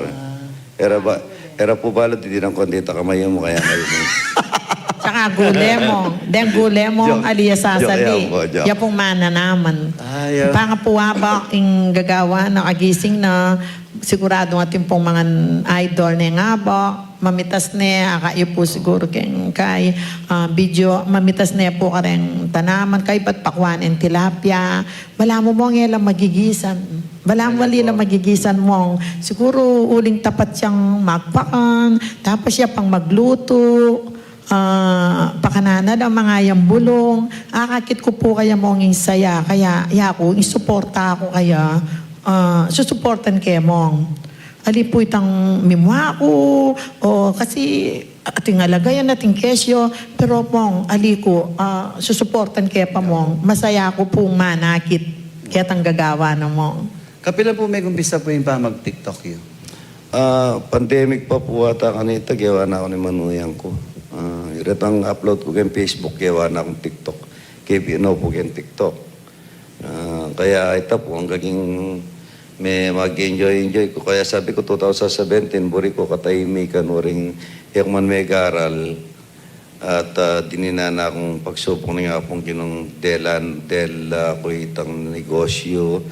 Era ba, era pu balu, didinan ku, dita ka mayumu, kaya mayumu. Tsaka gule, Mong. Deng gule, Mong, joke. Alias sasali. Joke yan po, joke. Ya pung mananaman. Ah, yeah. Panga pu aba ing gagawan na, agising na, siguradu atin pung mga idol ne nga aba, mamitas ne, aka yu pu siguru keng kay, ah, video, mamitas ne pu kareng tanaman, kaybat pakwan ing tilapia. Balamu, Mong, e la magigisan. Balamu, ali la magigisan, Mong. Siguru uling tapat yang magpakan, tapos ya pang maglutu, ah, pakanan na la, mangayang bulung. Akakit ku pu kaya, Mong, ing saya, kaya, yaku, ing suporta ku kaya, ah, susuportan ke, Mong. Ali pu itang mimua ku, o kasi ating alagayan, ating kesyo, pero, Mong, ali ku, ah, susuportan ke pa, Mong. Masaya ku pung manakit ketang gagawan na, Mong. Kapilan pu megumpisa pu ing pamag-TikTok yu? Ah, pandemic pa pu ata kanita, gewa na ku ning manuyang ku. Ah, iretang upload ku keng Facebook, gewa na kung TikTok. Kaya bino pu keng TikTok. Ah, kaya ita pu, anggang me mag-enjoy-enjoy ku. Kaya sabi ku, two thousand seventeen, buri ku katahimikan, uling e ku man megaral. At, ah, dininan na kung pagsubok ning Apung Ginung delan, del, ah, ku itang negosyo.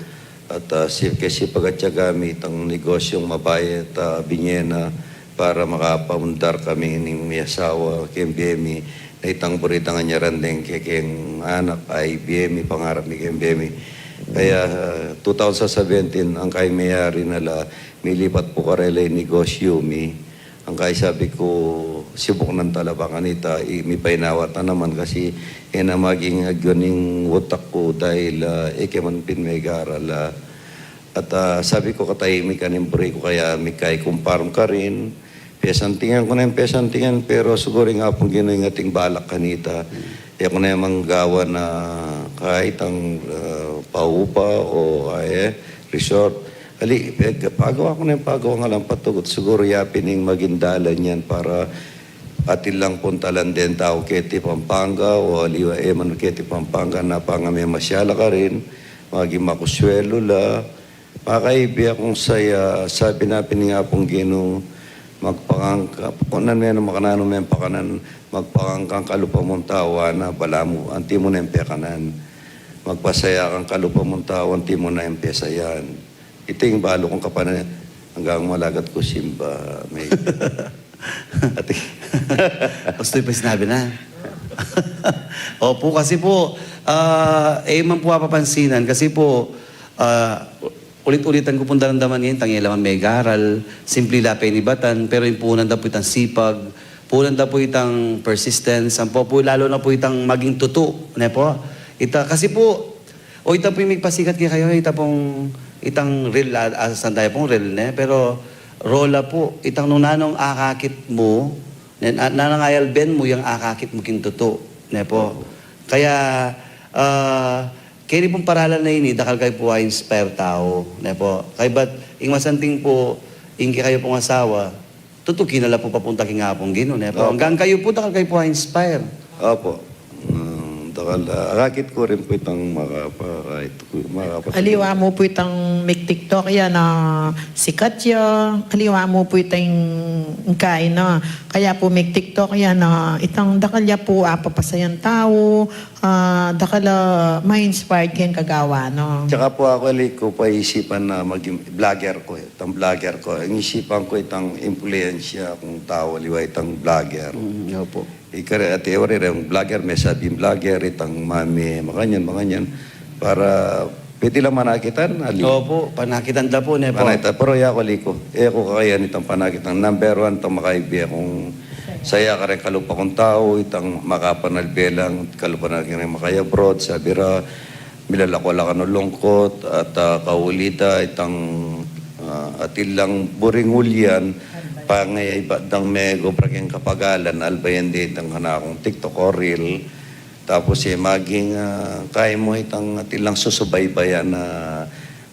At, ah, si, kasi pagkatyaga mi itang negosyung mabayat, ah, binie na para makapamundar kami ning mi asawa keng bie mi, na itang buri da ngan ya randeng ke keng anak, ay bie mi, pangarap mi keng bie mi. Kaya, ah, two thousand seventeen, ang kayang meyari na la, milipat pu karela ing negosyu mi. Ang kaya sabi ku, sibuk na tala ba kanita, i-, mipainawa ta naman kasi e na maging agyu ning utak ku dahil, ah, e ke man pin megaral, ah. At, ah, sabi ku, katahimikan ing buri ku kaya mikay kung parang karin. Pesantingan ku na ing pesantingan, pero siguru ing Apung Ginu ing ating balak kanita. E ku na yang manggawa na kahit ang, ah, paupa o, ah, e, resort. Ali, pag-, pagawa ku na yang pagawa nga lang patugut. Siguru ya pin ing maging dalan yan para atin lang puntalan den tau keti Pampanga o aliwa e man keti Pampanga na pangamasyala karin, maging makuswelu la. Makaibi akung saya, sabi na pin ning Apung Ginu, magpakangka, kung nanu men, makananu men pakanan, magpakangkang kalupa mung tau, ana, balamu, anti mu na yang pekanan. Magpasaya kang kalupa mung tau, anti mu na yang pesayan. Iti ing balu kung kapanan, anggang malagat ku simba, may Ati. Gusto pa sinabi na. Opo, kasi po, ah, e man po apapansinan, kasi po, ah, ulit-ulitan ku pong daramdaman ngayon, tangila man megaral, simple la penibatan, pero ing punan da po itang sipag, punan da po itang persistence, ampo po, lalo na po itang maging tutu, ne po? Ita, kasi po, o ita po ing migpasikat kekayu, ita pong, itang reel, ah, ah, sandaya pong reel, ne? Pero, rola po, itang nung nanung akakit mu, ne, na-, nanung ayalben mu yang akakit mu king tutu, ne po? Kaya, ah, keni pong paralan a ini, dakal kayu po a-inspire tau, ne po? Kaybat, ing masanting po, ing kekayu pong asawa, tutu kinala po papunta king Apung Ginu, ne po? Opo. Anggang kayu po, dakal kayu po a-inspire. Opo. Mm, dakal, ah, akakit ku rin po itang makapa-, makapa-, aliwa mu po itang mig-TikTok ya na sikat ya, aliwa mu po itang kain na. Kaya po mig-TikTok ya na itang dakal ya po apapasayan tau, ah, dakal a ma-inspire keng gagawan, no? Tsaka po aku, ali ku pa isipan na maging vlogger ku, eh. Itang vlogger ku. Ing isipan ku itang impluwensya kung tau, aliwa itang vlogger. Mm, opo. Ikare, ati, e wari reng vlogger, mesabing vlogger, itang mami, makanyan, makanyan. Para pwede la manakitan, ali. Opo, panakitan da po, ne po? Panakitan, pero yaku, ali ku. E ku kakayan itang panakitan. Number one, itang makaibi kung saya kareng kalupa kung tau, itang makapanalbe lang, kalupa na king makaya-abroad, sabi ra, milalako la kanu lungkut at, ah, kauli da itang, ah, atin lang buring ulian, pangaybat dang megobra keng kapagalan, albayan de itang kanakung TikTok o reel. Tapos, e, maging, ah, kaya mu itang atin lang susubaybayan na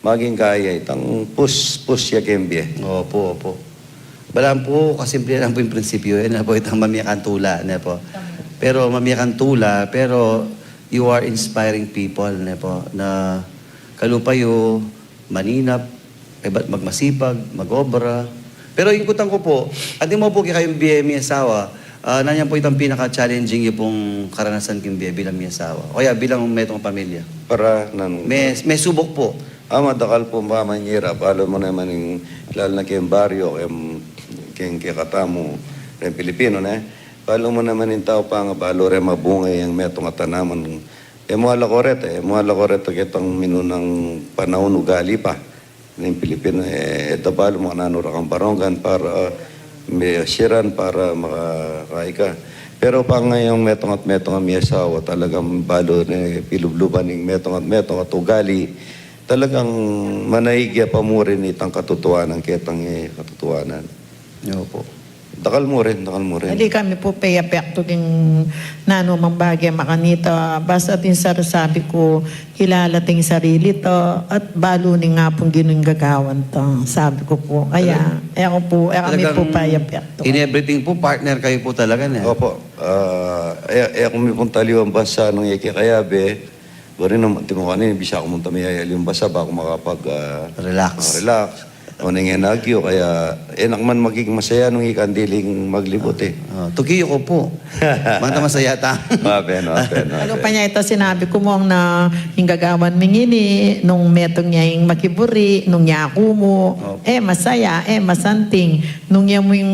maging kaya itang push, push ya keng bie. Opo, opo. Balang po, kasimple lang po ing prinsipyu, e na po itang mamie kang tula, ne po? Pero mamie kang tula, pero you are inspiring people, ne po? Na kalupa yu, maninap, kaybat magmasipag, mag-obra. Pero ing kutang ku po, anti mo po kekayung bie mi asawa, ah, nanyan po itang pinaka-challenging yu pong karanasan king bie bilang mi asawa? O kaya bilang metung a pamilya? Para nanu? Me-, mesubok po. Ah, madakal po mamanyira, balu mu naman ing, lalo na keng baryo, keng, keng kekatamu, reng Pilipino, ne? Balu mu naman ing tau pang, balu reng mabunga yang metung a tanaman. E mu ala ku reta, e mu ala ku reta ketang minunang panaun, ugali pa ning Pilipino, e, e da balu makananu ra kang baronggan para, ah, mesiran para makakai ka. Pero pang ngayung metung at metung a mi asawa, talagang balu ne pilubluban ing metung at metung at ugali. Talagang manaig ya pa mu rin itang katutuanan, ketang, e, katutuanan. Opo. Dakal mu rin, dakal mu rin. Ali kami po peyapektu king nanu mang bage makanita, basta atin sara sabi ku, kilala ta ing sarili ta, at balu ning Apung Ginu ing gagawan ta, sabi ku po. Kaya, e ku po, e kami po peyapektu. In everything po, partner kayu po talaga, ne? Opo. Ah, e, e ku mi pong taliwang basa nung e ke kayabe, bari nung timukan ini, bisa ku mung tamiya aliwang basa, ba ku makapag, ah, relax. Relax. O, ning enagyu, kaya enak man maging masaya nung ikang diling maglibut, e. Ah, tuki ko pu. Mata masaya ta. Mapen, mapen, mapen. Kalupa nya ita sinabi ku, Mong, na ing gagawan mi ngeni, nung metung ya ing makiburi, nung yaku mu, e masaya, e masanting. Nung ya mu ing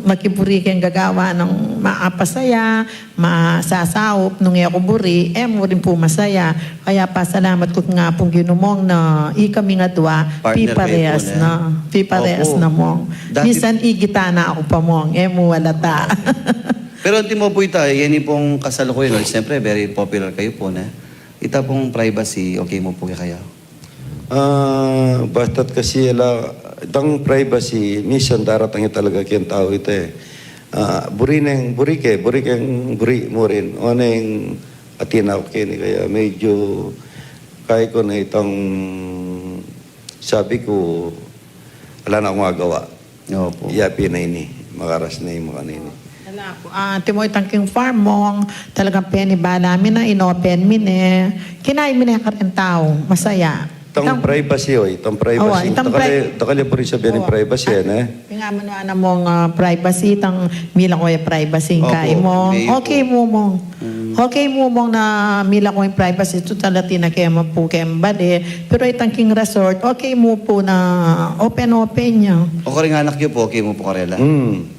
makiburi keng gagawan nang maapasaya, masasaup, nung e ku buri, e mu rin pu masaya. Kaya pasalamat ku king Apung Ginu, Mong, na ikami ngan adwa, piparehas na. Piparehas na, Mong. Minsan igita na ku pa, Mong, e mu alata. Pero antimo pu ita, yan pung kasalukuyan, no? Siyempre, very popular kayu pu, ne? Ita pung privacy, okay mu pu kaya? Ah, basta't kasi ala, itang privacy, minsan daratang ya talaga keng tau ita, e. Ah, buri neng, buri ke, buri keng, buri mu rin. O neng, atin aku keni, kaya medyu, kaya ku na itang, sabi ku, ala na kung agawa. Opo. Iya pin na ini, makaras na ing makanini. Ala ku, ah, antimo itang king farm, Mong, talagang penibala mi na, inopen mi ne. Kinain mi ne kareng tau, masaya. Itang privacy, o, itang privacy. Itang dakal ya pu rin sabian ing privacy, e, ne? Ing amanu na, Mong, ah, privacy, itang mila ku ya privacy, ing kai, Mong. Okay mu, Mong. Okay mu, Mong, na mila ku ing privacy, tutal atin na ke mu pu keng bale. Pero itang king resort, okay mu pu na open-open ya. O karing anak yu pu, okay mu pu karela?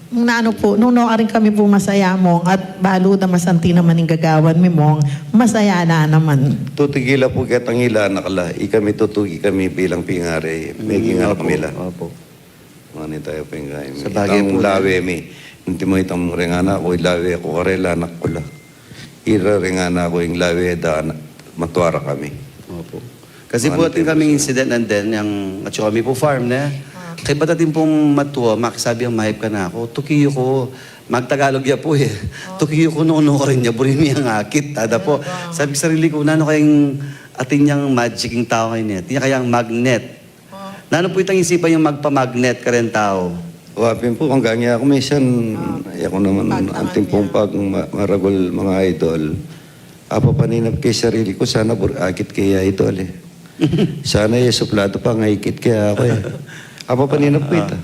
Nung nanu pu, nung nukarin kami pu masaya, Mong, at balu da masanting naman ing gagawan mi, Mong, masaya na naman. Tutugi la pu ketang ila anak la, ikami tutugi kami bilang pingari, meging anak mi la. Opo. Manita ya pengkami. Sabagay pu, itang lawe mi, antimo itang reng anak ku, lawe ku karela, anak ku la. Ira reng anak ku, ing lawe da, matua ra kami. Opo. Kasi pu, atin kaming incident nandin, yang atsu kami pu farm, ne? Kaybat atin pung matua, makisabi yang, "Mayap ka na." Aku, tuki ku, magtagalog ya pu, e. Tuki ku nung nukarin ya, buri mi yang akit. Ada pu, sabi ku sarili ku, nanu kayang atin yang magic ing tau ngeni, e? Atin ya kayang magnet. Nanu pu itang isipan yung magpamagnet kareng tau? Wa pin pu, anggang ya aku minsan, ya ku naman, anting pung pag ma-, maragul mga idol. Apapaninap ke sarili ku, sana bur-, akit ke ya idol, e. Sana ya suplado pa, ngakit ke aku, e. Apapaninap ku ita.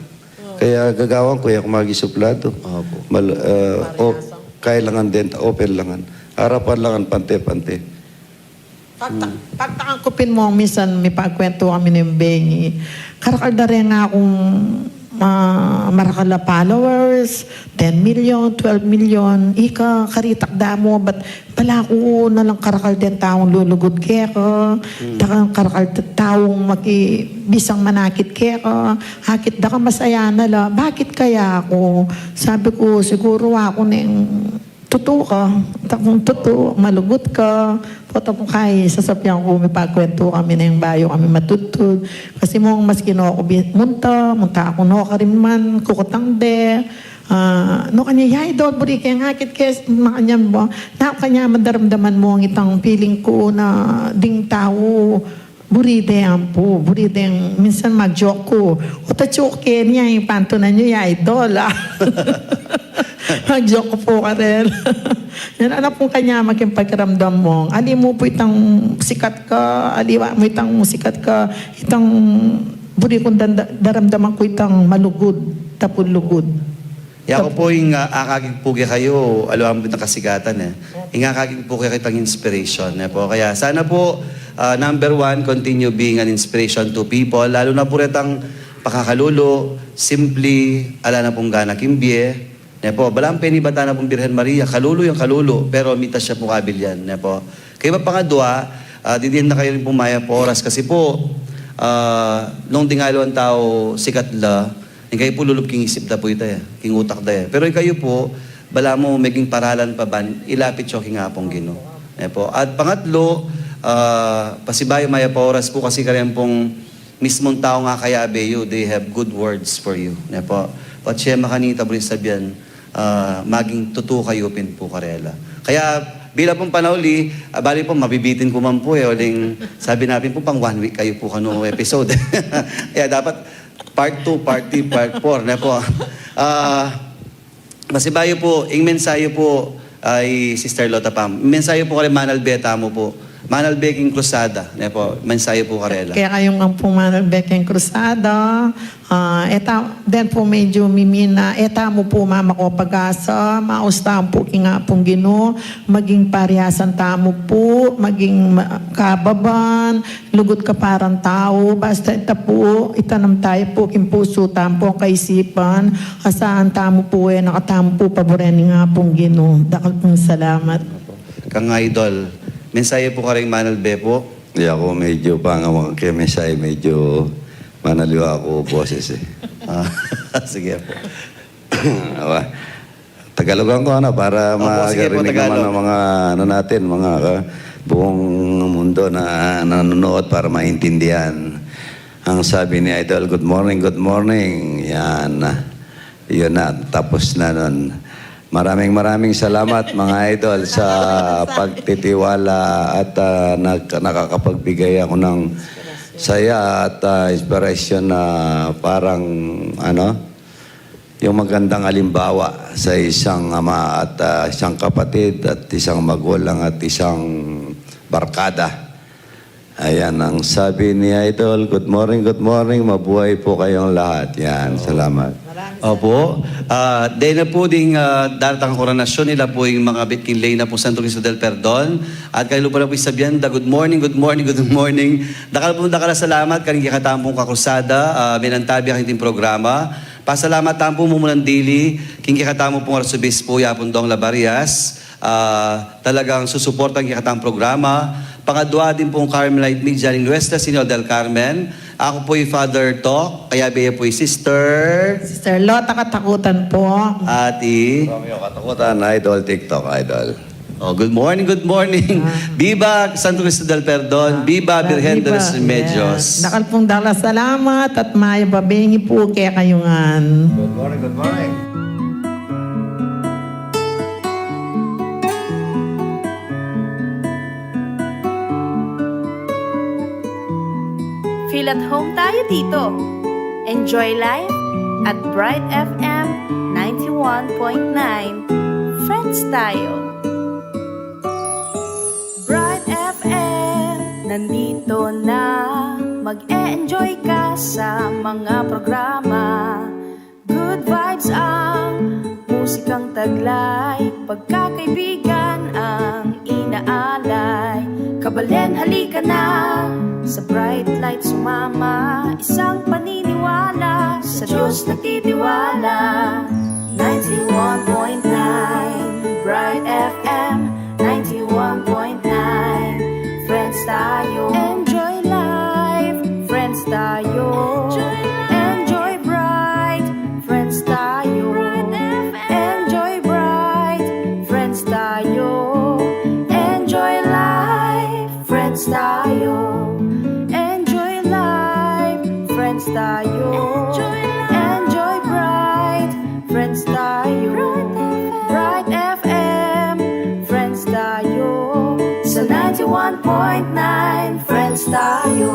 Kaya gagawan ku ya ku maging suplado. Opo. Mal-, e, o, kailangan din, open langan. Arapan langan, pante-pante. Pagta-, pagtakan ku pin, Mong, minsan mipagkwentu kami ning bengi. Karakal da reng akung, ah, marakal a followers, ten million, twelve million, ika, karitak da mu, bat bala ku na lang karakal deng taung lulugud keka, dakal karakal t-, taung maki-, bisang manakit keka, akit da ka masaya na la, bakit kaya aku? Sabi ku, siguru aku neng tutu ka, tapung tutu, malugud ka, pota pung kai, sasabian ku, mipagkwentu kami neng bayu kami matudtud. Kasi, Mong, maski nuku bi-, munta, munta aku nukarin man, kukutang de. Ah, nuka ne, "Ya, idol, buri ke, ngakit ke," makanyan ba. Naku, kanyaman daramdaman, Mong, itang feeling ku na ding tau, buri de ampu, buri deng, minsan mag-joke ku. "Uta, joke ke ne, pantunan yu ya, idol, ah." Mag-joke ku pu karela. Yan, ala pung kanyaman king pakiramdam, Mong. Ali mu pu itang sikat ka, aliwa mu itang sikat ka, itang buri kung danda-, daramdaman ku itang malugud, tapul lugud. Yaku pu ing, ah, akakit pu kekayu, aliwa mu itang kasikatan, e. Ing akakit pu kekayu itang inspiration, ne pu. Kaya sana pu, ah, number one, continue being an inspiration to people, lalu na pu retang pakakalulu, simpli, ala na pung gana king bie, ne pu. Balamu penibatan na pung Birhen Maria, kalulu yang kalulu, pero mitas ya pu kabilyan, ne pu. Kaybat pangadwa, ah, didinan na kayu rin pu mayap a oras kasi pu, ah, nung ding aliwang tau sikat la, ing kayu pu lulub king isip da pu ita, e, king utak da, e. Pero ikayu pu, balamu meging paralan pa ban ilapit yu king Apung Ginu, ne pu. At pangatlu, ah, pasibayu mayap a oras pu kasi kareng pung mismung taung akayabe yu, they have good words for you, ne pu. Patse makanita buri sabian, ah, maging tutu kayu pin pu karela. Kaya bilang pung panauli, ah, bali pu, mabibitin ku man pu, e, uling sabi na pin pu, pang one week kayu pu kanu episode. Kaya dapat part two, part three, part four, ne pu. Ah, pasibayu pu, ing mensahe pu, ay, Sister Lota Pam, ing mensahe pu kareng manalbe tamu pu, Manalbe king Cruzada, ne po, mensahe po karela. Kaya kayong ang pong Manalbe king Cruzada, ah, eta, den po medyo mimina, eta mu po mama ko pag-asa, mausta po king Apung Ginu, maging pariasan tamu po, maging ma-, kababan, lugut kaparan tau, basta ita po, itanam tayu po king pusu tamu po, kaisipan, asahan tamu po, e na katamu po paburen ning Apung Ginu. Dakal pong salamat. Kang Idol, mensahe po karing Manalbe po. Di ako medyo pangawang kaya mensahe, medyo manaliwa ako boses eh. Ah, sige po. Awa. Tagalogan ko, ano, para Opo, sige po, magarinig naman Tagalog. Ng mga, ano natin, mga ka-, buong mundo na nanonood para maintindihan. Ang sabi ni Idol, "Good morning, good morning." Yan. Yun na, tapos na nun. Maraming, maraming salamat, mga idol, sa pagtitiwala at, ah, nag-, nakakapagbigay ako ng saya at, ah, inspirasyon na parang, ano, yung magandang halimbawa sa isang ama at, ah, isang kapatid at isang magulang at isang barkada. Ayan, ang sabi ni Idol, "Good morning, good morning, mabuhay po kayong lahat." Yan, salamat. Opo. Ah, dahil na po ding, ah, daratang koronasyon nila po yung mga bitkin lay na po Santo Cristo del Perdon. At kayo po na po isabihan, da, good morning, good morning, good morning. Dakal po, dakal a salamat, karing kekatamu pong kakrusada, ah, minantabi ang ating programa. Pasalamat tamu po mumunan dili, king kekatamu pong Arsobispo, Yapon Dong Labarias. Ah, talagang susuporta king kekatang programa. Pangadwa din pong Carmelite Media ning Nuestra Señora del Carmen. Ako po'y Father Tok, kaya biya po'y Sister. Sister Lota Katakutan po. Ati. Romeo Katakutan, Idol TikTok, Idol. Oh, good morning, good morning. Ah. Viva Santo Cristo del Perdon, Ah, viva Virgen de viva. Los Remedios. Yes. Dakal pong dakal a salamat at mayap a bengi po kekayu ngan. Good morning, good morning. Feel at home tayo dito. Enjoy life at Bright F M ninety-one point nine. Friends tayo. Bright F M, nandito na. Mag-e-enjoy ka sa mga programa. Good vibes ang musikang taglay, pagkakaibigan ang inaalay. Kabalen, halika na sa Bright Light sumama, isang paniniwala sa Diyos nagtitiwala. Ninety-one point nine Bright F M, ninety-one point nine Friends tayo. Enjoy life, friends tayo. Enjoy life. Enjoy bright, friends tayo. Bright F M. Enjoy bright, friends tayo. Enjoy life, friends tayo. Enjoy life, friends tayo. Enjoy life. Enjoy bright, friends tayo. Bright F M. Bright F M, friends tayo. Sa ninety-one point nine, friends tayo.